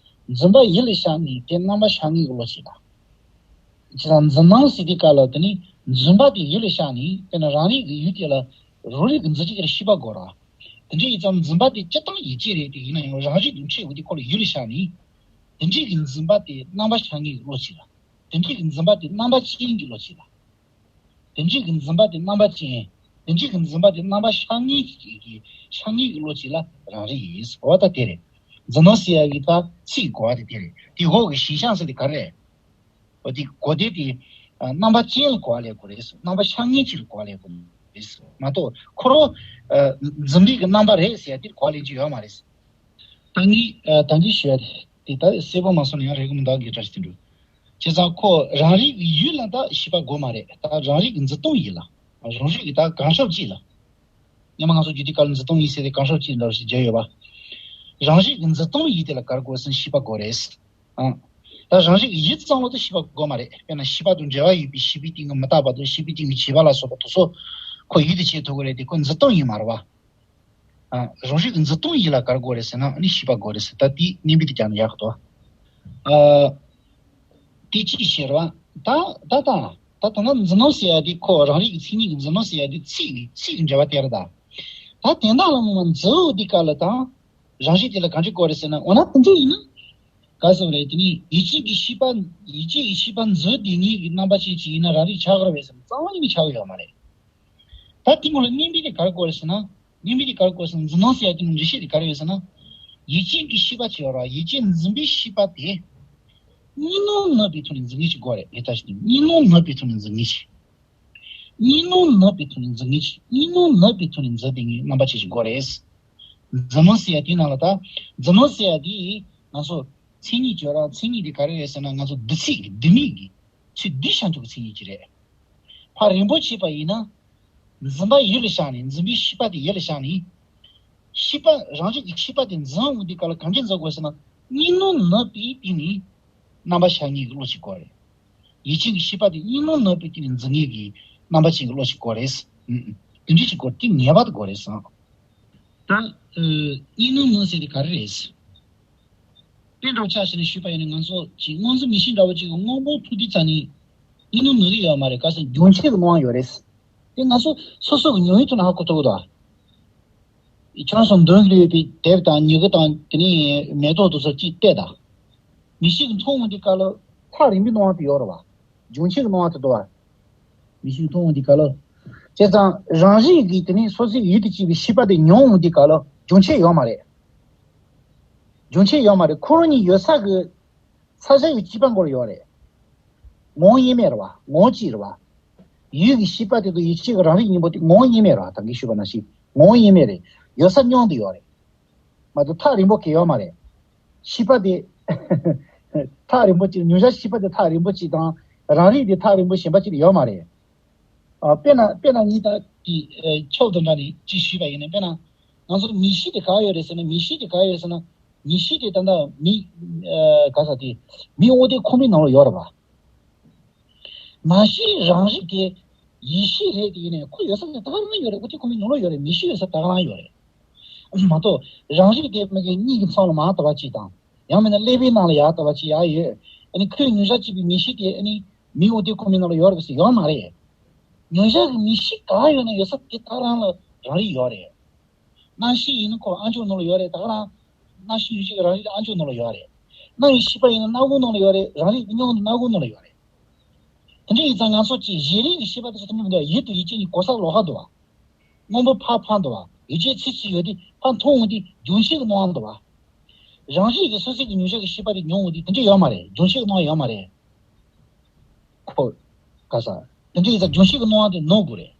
འཛིན་པ་ཡིད་ལ་བཞག་ནས་དེ་རྣམ་པ་ཤར་ངེས་ཀྱི་བློ་ཅན་ལ། བྱས་ཙང་འཛིན་སྣང་ཟེར་དུས་སྐབས་ལ་དེ་ནི་འཛིན་པ་དེ་ཡིད་ལ་བཞག་ནས་དཔེར་ན་རང་རིག་གི་ཡུལ་དེ་ལ་རང་རིག་གི་འཛིན་སྤྱོད་ཀྱི་ཤེས་པ་དགོས་ར། དེ་འདྲ་ཡིན་ཙང་འཛིན་པ་དེ་སྤྱིར་བཏང་ཡིད་བྱེད་རེད་དེ་ཡིན་ན་ཡང་རང་རིག་ཏུ་འཕྲད་འོང་དུས་ཁོ་ལ་ཡིད་ལ་བཞག་ནས། དེ་འདྲའི་གི་འཛིན་པ་དེ་རྣམ་པ་ཤར་ངེས་ཀྱི་བློ་ཅན་ལ། དེ་འདྲའི་གི་འཛིན་པ་དེ་རྣམ་པ་ཅན་གྱི་བློ་ཅན་ལ། དེ་འདྲའི་གི་འཛིན་པ་དེ་རྣམ་པ་ཅན། དེ་འདྲའི་གི་འཛིན་པ་དེ་རྣམ་པ་ཤར་ངེས་ཀྱི་ཀྱི་ཤར་ངེས་ཀྱི་བློ་ཅན་ལ་རང་རིག་ཡིན། འོ་ད་དེ་རེད། འཛིན་སྣང་ཟེར་ཡ་གི་ད་ཚིག་གོ་བ་དེ་དེ་རེད། དེ་འོག་གི་ཞིང་ཤང་ཟེར་དེ་ག་རེ་རེད། འོ་དེ་གོ་བདེ་དེ་ཨ་རྣམ་པ་ཅན་ལ་གོ་བ་ལེན་དགོས་རེད། རྣམ་པ་ཤར་ངེས་ཅན་ལ་གོ་བ་ལེན་དགོས་རེད་མ་གཏོགས་ཁོ་རང་ཨ་འཛིན་པའི་གི་རྣམ་པ་རེད་ཟེར་ཡ་དེར་གོ་བ་ལེན་རྒྱུ་ཡོད་མ་རེད། ད་ངས་ཨ་ད་གིན་ཞུ་ཡ་དེ་ད་གསལ་པོ་མ་སོང་ན་ཡང་རེད་གི་མི་འདུག་གི་འདྲ་ཞིག་དེ་འདུག་བྱས་ཙང་ཁོ་རང་རིག་གི་ཡུལ་ལ་ད་ཤེས་པ་དགོས་མ་རེད། ད་རང་རིག་གི་འཛིན་སྟངས་ཡིན་ལ། རང་རིག་གི་ད་གང་ཤོབ་ཅིག་ལ། སྔོན་མ་ང་ཚོ་རྒྱུད་སྡེ་ཁག་ལ་འཛིན་སྟངས་ཡིག་ཟེར་ཏེ་གང་ཤོག་ཅིག་འདྲ་བ་ཞིག་བརྗོད་ཡོད་པ། རང་རིག་གི་འཛིན་སྟངས་ཡིག་དེ་ལ་ག་རེ་དགོས་ཟེར་ན་ཤེས་པ་དགོས་རེད། ཨང་། ད་རང་རིག་ཡིད་ཙམ་ལ་ད་ཤེས་པ་དགོས་མ་རེད། དཔེར་ན་ཤེས་པ་དང་འབྲེལ་བ་ཡོད་པའི་ཤེས་པའི་སྟེང་གི་མི་རྟག་པ་དང་ཤེས་པའི་སྟེང་གི་བྱས་པ་ལ་སོགས་པ་དེ་ཚོ་ཁོ་ཡིད་དུ་བྱེད་ཐུབ་ཀྱི་རེད་དེ་ཁོ་འཛིན་སྟངས་ཡིན་མ་རེད་བ། ཨ། རང་རིག་གི་འཛིན་སྟངས་ཡིད་ལ་ག་རེ་དགོས་རེད་ཟེར་ན་ཨ་ནི་ཤེས་པ་དགོས་རེད་ཟེར། ད་དེའི་གནས་བབ་དེ་ཀྱང་ཡག་ཏོ། ཨ། དེ་ཅིའི་ཕྱིར་བ། ད་ད་ད་ད་ད་ན་འཛིན་སྣང་ཟེར་ཡ་དེ་ཁོ་རང་རིག་གི་མཚན་ཉིད་ཀྱི་འཛིན་སྣང་ཟེར་ཡ་དེ་ཚིག་གི་ཚིག་གི་འབྲེལ་བ་དེ་རེད་ད། ད་དེ་འདྲ་ལ་མ་འཛིན་འོ་དེ་ག་ལ་དང་། རང་རིག་དེ་ལ་གང་ཅི་དགོས་རེད་ཟེར་ན་འོ་ན་དེ་འདྲ་ཡིན་ན། ག་ཟེར་བ་རེད་དེ་ནི་ཡིད་ཆེས་ཀྱི་ཤེས་པ། ཡིད་ཆེས་ཀྱི་ཤེས་པ་འཛིན་དེ་ཉིད་ཀྱི་རྣམ་པ་ཅན་ཅིག་ཡིན་ན་རང་རིག་ཆགས་ཀྱི་རེད་པས་ཟེར་ན་རྩ་བ་ཉིད་ནས་ཆགས་ཀྱི་ཡོད་མ་རེད། ད་དེ་མོ་ལ་གནས་བབ་དེ་ག་རེ་དགོས་རེད་ཟེར་ན། གནས་བབ་དེ་ག་རེ་དགོས་ཟེར་ན་འཛིན་སྣང་ཟེར་ཡ་དེ་ནི་འགྲེལ་བཤད་དེ་ག་རེ་ཡོད་ཟེར་ན། ཡིད་ཆེས་ཀྱི་ཤེས་པ་ཅིག་ཡོད་ར། ཡིད་ཆེས་འཛིན་པའི་ཤེས་པ་དེ། གཉིས་སྣང་ནུབ་པའི་ཐོག་ནས་འཛིན་མཁན་ཅིག་དགོས་རེད། ངས་ད་ཞིག་གཉིས་སྣང་ནུབ་པའི་ཐོག་ནས་འཛིན་མཁན་ཅིག་གཉིས་སྣང་ནུབ་པའི་ཐོག་ནས་འཛིན་མཁན་ཅིག་གཉིས་སྣང་ནུབ་པའི་ཐོག་ནས་འཛིན་དེ་ངའི་རྣམ་པ་ཅན་ཅིག་དགོས་རེད། འཛིན་སྣང་ཟེར་ཡ་དེའི་ནང་ལ་ད། འཛིན་སྣང་ཟེར་ཡ་དེ། ང་ཚོ། མཚན་ཉིད་ཅིག་ཡོད་ར། མཚན་ཉིད་དེ་ག་རེ་རེད་ཟེར་ན་ང་ཚོ་འདུ་ཚིག་གི་འདུ་མིན་གྱི། ཚུལ་འདུས་བྱས་ཐོག་གི་མཚན་ཉིད་ཅིག་རེད། ཕར་རིང་པོ་བྱས་པ་ཡིན་ན། འཛིན་པ་ཡིད་ལ་བཞག་ནས་འཛིན་པའི་ཤེས་པ་དེ་ཡིད་ལ་བཞག་ནས། ཤེས་པ་རང་རིག་གི་ཤེས་པ་དེ་འཛིན་འོང་དུས་སྐབས་ལ་གང་ཅི་འཛིན་དགོས་ཟེར་ན་གཉིས་སྣང་ནུབ་པའི་སྟེང་ནས་རྣམ་པ་ཤར་ངེས་ཀྱི་བློ་ཅིག་དགོས་རེད། ཡིད་ཆེས་ཀྱི་ཤེས་པ་དེ་གཉིས་སྣང་ནུབ་པའི་སྟེང་ནས་འཛིན་ངེས་ཀྱི་རྣམ་པ་ཅན་གྱི་བློ་ཅིག་དགོས་རེད། ཨུ་ཨུ། དེ་འདྲ་ཅིག་དགོས་དེ་ངེས་པར་དུ་དགོས་རེད་ཟེར། ད། ཨ། གཉིས་སྣང་ནུབ་ཟེར་དེ་ག་རེ་རེད། དཔེ་འདྲ་བོ་ཆ་བཞག་ནས་ཞུས་པ་ཡིན་ན་ང་ཚོ་ཅིག་སྔོ་འཛིན་མིག་ཤེས་འདྲ་བོ་ཅིག་གི་སྔོན་པོ་ཐུག་དུས་ཙ་ནས་གཉིས་སྣང་ནུབ་ཀྱི་ཡོད་མ་རེད། ག་ཟེར་རྒྱུན་ཆད་ཀྱི་སྣང་བ་ཡོད་རེད། དེ་ང་ཚོ་སོ་སོ་གི་མྱོང་བའི་ཐོག་ནས་ཧ་གོ་ཐུབ་ཀྱི་འདུག་ཁྱོད་ཚོ་མདུན་གྱི་ཡོད་པའི་དེབ་དང་མྱུ་གུ་དང་དེ་ནས་མེ་ཏོག་དེ་ཚོ་ཅིག་བལྟས་དང་། མིག་ཤེས་ཀྱིས་མཐོང་འོང་དུས་སྐབས་ལ་ཐག་རིང་པོའི་སྣང་བ་དེ་ཡོད་རེད་བ། རྒྱུན་ཆད་ཀྱི་སྣང་བ་དེ་འདུག་བ། མིག་ཤེས་མཐོང་འོང་དུས་སྐབས་ལ། བྱས་ཙང་རང་རིག་གིས་དེ་ནས་སོ་སོའི་ཡིད་དུ་བྱེད་པའི་ཤེས་པ་དེ་མྱོང་འོང་དུས་སྐབས་ལ་རྒྱུན་ཆད་ཡོད་མ་རེད། རྒྱུན་ཆད་ཡོད་མ་རེད། ཁོ་རང་གཉིས་ཡོད་ས་གི་ས་ཆ་གི་སྤྱི་པ་མགོར་ཡོད་རེད། ངོ་བོ་དབྱེར་མེད་རེད་བ། ངོ་བོ་གཅིག་རེད་བ། ཡུལ་གྱི་ཤེས་པ་དེ་དང་ཡིད་ཆེས་ཀྱི་རང་རིག་གཉིས་པོ་དེ་ངོ་བོ་དབྱེར་མེད་རེད་བ། ད་གིན་ཞུས་པ་ནང་བཞིན་ངོ་བོ་དབྱེར་མེད་རེད། ཡོད་ས་མཉམ་དུ་ཡོད་རེད། མ་གཏོགས་ཐག་རིང་པོ་གང་ཡང་ཡོད་མ་རེད། ཤེས་པ་དེ། ཐག་རིང་པོ་གཅིག་མྱོང་བྱ་ཤེས་པ་དེ་ཐག་རིང་པོ་གཅིག་དང་རང་རིག་དེ་ཐག་རིང་པོ་གཞན་པ་གཅིག་ཡོད་མ་རེད། ཨ། དཔེར་ན་དཔེར་ན་ངས་ད་དེ་ཨ་ཕྱོགས་དེ་འདྲ་ནས་ཅིག་ཞུས་པ་ཡིན་ན། དཔེར་ན་ང་ཚོར་མིག་ཤེས་དེ་ག་ཡོད་རེད་ཟེར་ན། མིག་ཤེས་དེ་ག་ཡོད་རེད་ཟེར་ན། མིག་ཤེས་དེ་ད་ལྟ་མིག་ཨ་ག་ས་དེ་མིག་དབང་ལྡན་ཁོག་པའི་ནང་ལ་ཡོད་རེད་བ། མ་གཞི་རང་རིག་དེ་ཡིད་ཤེས་རེད་དེ། ཡིན་ནའི་ཁོ་ཡོད་ས་དེ་ད་ག་རང་ཡོད་རེད། དབང་ལྡན་ཁོག་པའི་ནང་ལ་ཡོད་རེད། མིག་ཤེས་ཡོད་ས་ད་ག་རང་ཡོད་རེད། མ་གཏོགས་རང་རིག་དེ་མ་གི་གཉིད་ཀྱི་མཚམས་ལ་མར་ལྟ་བ་ཅིག་དང་། ཡང་མིན་ན་ཀླད་པའི་ནང་ལ་ཡར་ལྟ་བ་ཅིག་ཡར་ཡོད། ཨ་ནི་ཁོས་མྱོང་བྱ་བྱེད་པའི་མིག་ཤེས་དེ་ཨ་ནི་མིག་དབང་ལྡན་ཁོག་པའི་ནང་ལ་ཡོད་རེད་ཟེར་ཡོད་མ་རེད། མྱོང་བྱ་གི་མིག་ཤེས་ག་ཡོད་ན་ཡོད་ས་དེ་ད་ག་རང་ལ་རང་རིག་ཡོད་རེད། རྣམ་ཤེས་ཡིན་ན་ཁོ་ཨ་མཆོག་ནང་ལ་ཡོད་རེད། ད་ག་རང་རྣམ་ཤེས་ཡིད་ཆེས་ཀྱི་རང་རིག་དེ་ཨ་མཆོག་ནང་ལ་ཡོད་རེད། རྣམ་གཡེང་ཤེས་པ་ཡིན་ན་སྣ་ཁུང་ནང་ལ་ཡོད་རེད། རང་རིག་དེ་མཉམ་དུ་སྣ་ཁུང་ནང་ལ་ཡོད་རེད། དེ་འདྲ་ཡིན་ཙང་ང་ཚོ་ཅིག་གཞན་རིག་གི་ཤེས་པ་དེ་ཚོ་དེ་འདྲ་མི་འདུག་ཡིད་དང་ཡིད་ཆེས་གཉིས་གོ་ས་ལོགས་ཀ་འདུག་བ། སྔོན་པོ་ཕར་ཕར་འདུག་བ། ཡིད་ཆེས་ཚུར་ཚུར་ཡོད་དུས་ཕར་མཐོང་འོང་དུས་རྒྱུན་ཆད་ཀྱི་སྣང་བ་འདུག་བ། རང་རིག་གི་སོ་སོའི་གི་མྱོང་བྱ་གི་ཤེས་པ་དེ་མྱོང་འོང་དུས་དེ་འདྲ་ཡོད་མ་རེད། རྒྱུན་ཆད་ཀྱི་སྣང་བ་ཡོད་མ་རེད། ཁོ། ག་ས། དེ་འདྲ་ཡིན་ཙང་རྒྱུན་ཆད་ཀྱི་སྣང་བ་དེ་ནོར་དགོས་རེད།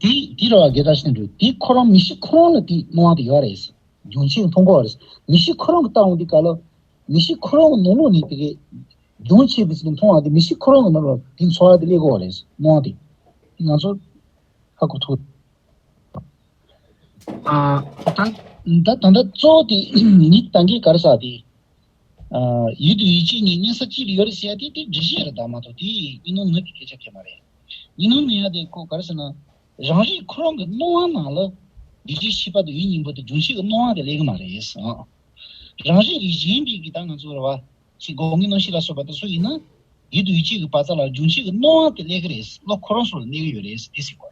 དེ་དེ་རེད་བ། དགེ་ལགས་ཤེས་འགྲོ་དེ་ཁོ་རང་མིག་ཤེས་ཁོ་རང་ལ་དེ་སྣང་བ་དེ་ཡོད་རེད། རྒྱུན་ཆད་མཐོང་གི་ཡོད་རེད། མིག་ཤེས་ཁོ་རང་གིས་ལྟ་འོང་དུས་སྐབས་ལ། མིག་ཤེས་ཁོ་རང་གི་ནང་ལོགས་ནས་དེ་གའི་རྒྱུན་ཆད་པའི་ཚུལ་མཐོང་བ་དེ་མིག་ཤེས་ཁོ་རང་གི་ནང་ལོགས་དེ་ཚོར་བ་དེ་སླེབས་ཀྱི་ཡོད་རེད། སྣང་བ་དེ། དེ་ང་ཚོ་ཧ་གོ་ཐུབ། ཨ། ད་ད་ད་ལྟ་གཙོ་བོ་དེ་ངས་ད་གིན་ག་རེ་ཟེར་དེ། ཨ། ཡིད་དང་ཡིད་ཆེས་གཉིས་གཉིས་ས་གཅིག་ལ་ཡོད་རེད་ཟེར་ཡ་དེ་དེ་འགྲེལ་བཤད་རེད། ད་མ་གཏོགས་དེ་གཉིས་སྣང་ནུབ་ཀྱི་སྐད་ཆ་གང་ཡང་མ་རེད། གཉིས་སྣང་ནུབ་ཡ་དེ་ཁོ་ག་རེ་ཟེར་ན། རང་རིག་ཁོ་རང་གི་སྣང་བ་ནང་ལ་ཡིད་ཆེས་ཤེས་པ་དང་ཡུལ་གཉིས་པོ་དེ་རྒྱུན་ཆད་ཀྱི་སྣང་བ་དེ་སླེབས་ཀྱི་མ་རེད་ཟེར། རང་རིག་གི་གཞན་པའི་གི་ད་ང་ཚོ་རེད་བ། ཅིག་སྒོ་ལྔའི་རྣམ་ཤེས་ལ་སོགས་པ་དེ་ཚོ་ཡིན་ན། ཡིད་དང་ཡིད་ཆེས་ཀྱི་བར་མཚམས་ལ་རྒྱུན་ཆད་ཀྱི་སྣང་བ་དེ་སླེབས་ཀྱི་རེད། བློ་ཁོ་རང་སོ་ལ་གནས་ཀྱི་ཡོད་རེད་དེ་ཟེར་གོ།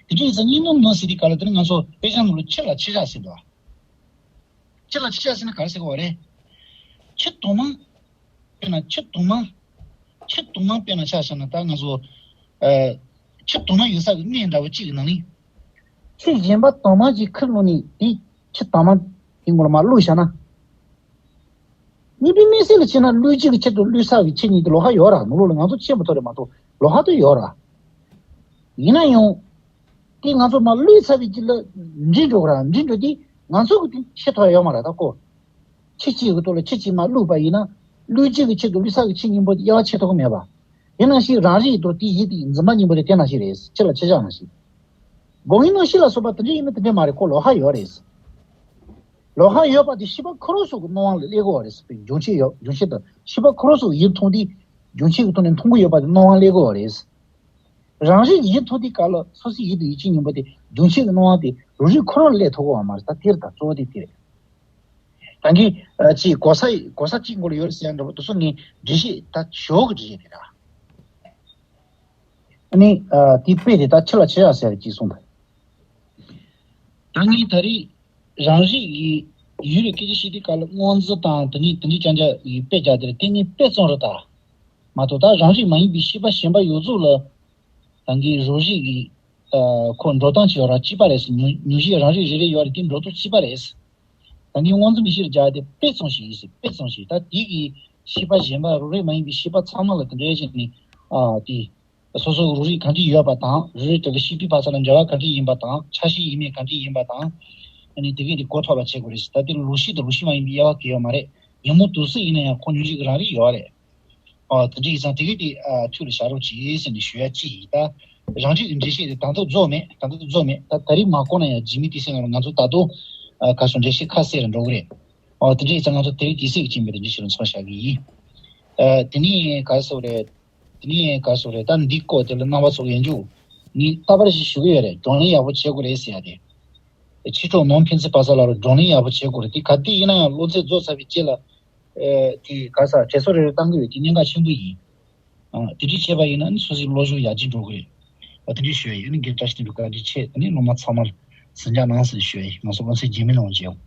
དེ་འདྲ་ཡིན་ཙང་གཉིས་སྣང་ནུབ་ཟེར་དུས་སྐབས་ལ་དེ་ནི་ང་ཚོ་དཔེ་ཆ་ནང་ལ་ཕྱི་ལ་ཕྱི་བཞག་ཟེར་འདུག་ཕྱི་ལ་ཕྱི་བཞག་ཟེར་ན་ག་རེ་ཟེར་གོ་བ་རེད། ཕྱི་དུ་མ། དཔེར་ན་ཕྱི་དུ་མ། ཕྱི་དུ་མ་དཔེར་ན་ཆ་བཞག་ན་ད་ང་ཚོ། ཨ། ཕྱི་དུ་མ་ཡོད་ས་གི་གནས་འདྲ་བོ་གཅིག་གི་ནང་ནས། ཕྱི་གཞན་པ་དུ་མ་ཅིག་ཁུར་བླུགས་ནས་དེ་ཕྱི་དུ་མ་དེ་མགོ་ལ་མར་བླུགས་བཞག་ན། གཉིས་པའི་མི་ཚེ་ལ་ཕྱིན་ན་བློས་བྱས་ཀྱི་ཆེད་དུ་བློས་བསགས་ཀྱི་ཆོས་ཉིད་དེ་ལོགས་ཀ་ཡོད་ར། ནོར་ལུག་ལ་ང་ཚོ་ཆེན་པོ་ཐོག་རེད་མ་གཏོགས་ལོགས་ཀ་དུ་ཡོད་ར། ཡིན་ན་ཡང་། དེ་ང་ཚོ་མར་བློས་ཚར་བའི་རྗེས་ལ་འདྲེས་འགྲོ་གི་ར། འདྲེས་འགྲོ་དུས་ང་ཚོ་གི་དེ་ཤེས་ཐུབ་ཡ་ཡོད་མ་རེད་ད་ཀོ། ཆོས་ཉིད་ཀྱི་ཐོག་ལ་ཆོས་ཉིད་མར་བླུགས་པ་ཡིན་ན། བློས་བྱས་ཀྱི་ཆེད་དུ་བློས་བསགས་ཀྱི་ཆོས་ཉིད་པོ་དེ་དབྱེ་བ་ཕྱེ་ཐུབ་ཀྱི་མེད་པ། དེ་ནང་བཞིན་རང་རིག་ཏུ་དེ་ཡིད་དེ་འཛིན་པ་གཉིས་པོ་དེ་དེ་ནང་བཞིན་རེད། ཕྱི་ལ་ཕྱི་བཞག་ནང་བཞིན། སྒོམ་ཡུལ་རྣམ་ཤེས་ལ་སོགས་པ་དེ་འདྲ་ཡིན་ན་དེ་འདྲ་མ་རེད། ཁོ་ལོགས་ཀ་ཡོད་རེད། ལོགས་ཀ་ཡོད་པ་དེ་ཤེས་པ་ཁོ་རང་ཚོ་གི་སྣང་བ་ལ་སླེབས་ཀྱི་ཡོད་རེད། རྒྱུན་ཆད་ཡོད། རྒྱུན་ཆད་དང་ཤེས་པ་ཁོ་རང་ཚོ་གི་ཡིད་མཐོང་དེ་རྒྱུན་ཆད་ཀྱི་ཐོག་ནས་མཐོང་གི་ཡོད་པ་དེ་སྣང་བ་སླེབས་ཀྱི་ཡོད་རེད། རང་རིག་ཡིད་མཐོང་དེ་ག་ལ་སོ་སོའི་ཡིད་དུ་ཡིད་ཆེས་སྙོམས་པ་དེ་རྒྱུན་ཆད་ཀྱི་སྣང་བ་དེ་རང་རིག་ཁོ་རང་ལ་སླེབས་ཐུབ་ཀྱི་ཡོད་མ་རེད། ད་དེར་ད་གཙོ་བོ་དེ་དེ་རེད། ད་གིན་ཨ་ཅིག་གོ་ས་གོ་ས་གཅིག་མགོ་ལ་ཡོད་རེད་ཟེར་ཡ་འདྲ་པོ་དེ་ཚོ་ངས་འགྲེལ་བཤད་ད་ཞོག་གི་འགྲེལ་བཤད་དེ་ར། ཨ་ནི་ཨ་དེ་དཔེ་དེ་ད་ཕྱི་ལ་ཕྱི་ཡ་ཟེར་གྱིས་གསུངས་ད། ད་ངས་ད་རེས་རང་རིག་གི་ཡུལ་ལ་སྐད་ཆ་བཤད་དུས་སྐབས་ལ་སྔོ་འཛིན་དང་དེ་ནི་དེ་འདྲའི་ཅང་ཅང་གི་དཔེ་རྒྱག་དེ་རེད། དེ་ངས་དཔེ་ཙམ་རེད་ད། མ་གཏོགས་ད་རང་རིག་མ་ཡིན་པའི་ཤེས་པ་གཞན་པ་ཡོད་ཚུལ་ལ་ད་གིན་རང་རིག་གི་ཨ་ཁོ་འགྲོ་སྟངས་ཀྱི་ར་གཅིག་པ་རེད་ཟེར། མྱོང་མྱོང་བྱེད་རང་རིག་རེ་རེ་ཡོད་རེད། དེ་འགྲོ་སྟངས་གཅིག་པ་རེད། ད་ནི་སྔོ་འཛིན་མིག་ཤེས་རྒྱག་དེ་དཔེ་ཙམ་ཞིག་ཡིན་ཟེར། དཔེ་ཙམ་ཞིག་ད་དེ་གི་ཤེས་པ་གཞན་པ་རང་རིག་མ་ཡིན་པའི་ཤེས་པ་ཚང་མ་ལ་དེ་འདྲ་བྱས་ནས་ཨ་དེ་སོ་སོ་རང་རིག་གང་ཅི་ཡོད་པ་དང་། རང་རིག་དེ་ལ་ཤེས་པའི་བར་ས་ལ་འབྲེལ་བ་གང་ཅི་ཡིན་པ་དང་། ཆ་ཤས་ཡིན་མིན་གང་ཅི་ཡིན་པ་དང་། ཨ་ནི་དེ་གས་དེ་གོ་ཐོབ་པ་བྱེད་དགོས་རེད་ཟེར། ད་དེ་ལ་ལོག་ཤེས་དང་ལོག་ཤེས་མ་ཡིན་པའི་དབྱེ་བ་གང་ཡོད་མ་རེད། ཉོན་མོངས་དུག་གསུམ་ཡིན་ན་ཡང་ཁོ་མྱོང་བྱེད་ཀྱི་རང་རིག་ཡོད་རེད། ཨོ་དེ་འདྲ་ཡིན་ཙང་དེ་གས་དེ་ཨ་ཐུགས་ལ་བཞག་རོགས་གྱིས་ཟེར་ནས་ཞུ་ཡ་གཅིག་ཡིན། ད་རང་རིག་གི་འགྲེལ་བཤད་དེ་ད་དུང་རྫོགས་མེད། ད་དུང་རྫོགས་མེད། ད་ད་རེས་མ་གོ་ན་ཡང་རྗེས་མའི་དུས་ཚོད་ནང་ལ་ང་ཚོ་ད་དུང་ཨ་ག་སོ་འགྲེལ་བཤད་ཁ་གསལ་རུ་འགྲོ་གི་རེད། ཨོ་དེ་འདྲ་ཡིན་ཙང་ང་ཚོ་དེ་རིང་དུས་ཚོད་ཀྱི་རྐྱེན་པས་དེ་འདྲ་ཞིག་ལ་མཚམས་བཞག་གི་ཡིན། ཨ་དེ་ནས་ག་སོ་རེད། དེ་ནས་ག་སོ་རེད། ད་འདི་སྐོར་དེ་ལ་རྣམ་པ་ཚོ་ཡན་འཇུག་ངས་རྟག་པར་ཞིག་ཞུ་གི་ཡོད་རེད། བགྲོ་གླེང་ཡག་པོ་བྱེད་དགོས་རེད་ཟེར་ཡ་དེ། ཕྱི་ཕྱོགས་ནང་ཕན་ཚུན་བར་ས་ལ་བགྲོ་གླེང་ཡག་པོ་བྱེད་དགོས་རེད། དེ་ག་དུས་ཡིན་ན་ཡང་སློབ་ཚན་རྫོགས་ཚར་བའི་རྗེས་ལ། ཨེ་དེ་ག་ས་དྲན་གསོ་རེ་རེ་བཏང་གི་ཡོད། དེ་གནད་འགག་ཆེན་པོ་ཡིན། ཨ་དེ་འདྲ་བྱས་པ་ཡིན་ན་ནི་སོ་སོའི་བློ་སྦྱོང་ཡར་རྒྱས་འགྲོ་གི་རེད། ཨ་དེ་འདྲ་ཞུ་ཡ་ཡིན། ཨ་ནི་རྒན་བཀྲ་ཤིས་བསྟན་འཕེལ་བཀའ་དྲིན་ཆེ། དེ་ནི་སློབ་མ་ཚང་མར་ཟིན་རྒྱག་གནང་ཟེར་ཞུ་ཡ་ཡིན། ང་ཚོ་སློབ་ཚན་རྗེས་མའི་ནང་མཇལ་ཡོང་།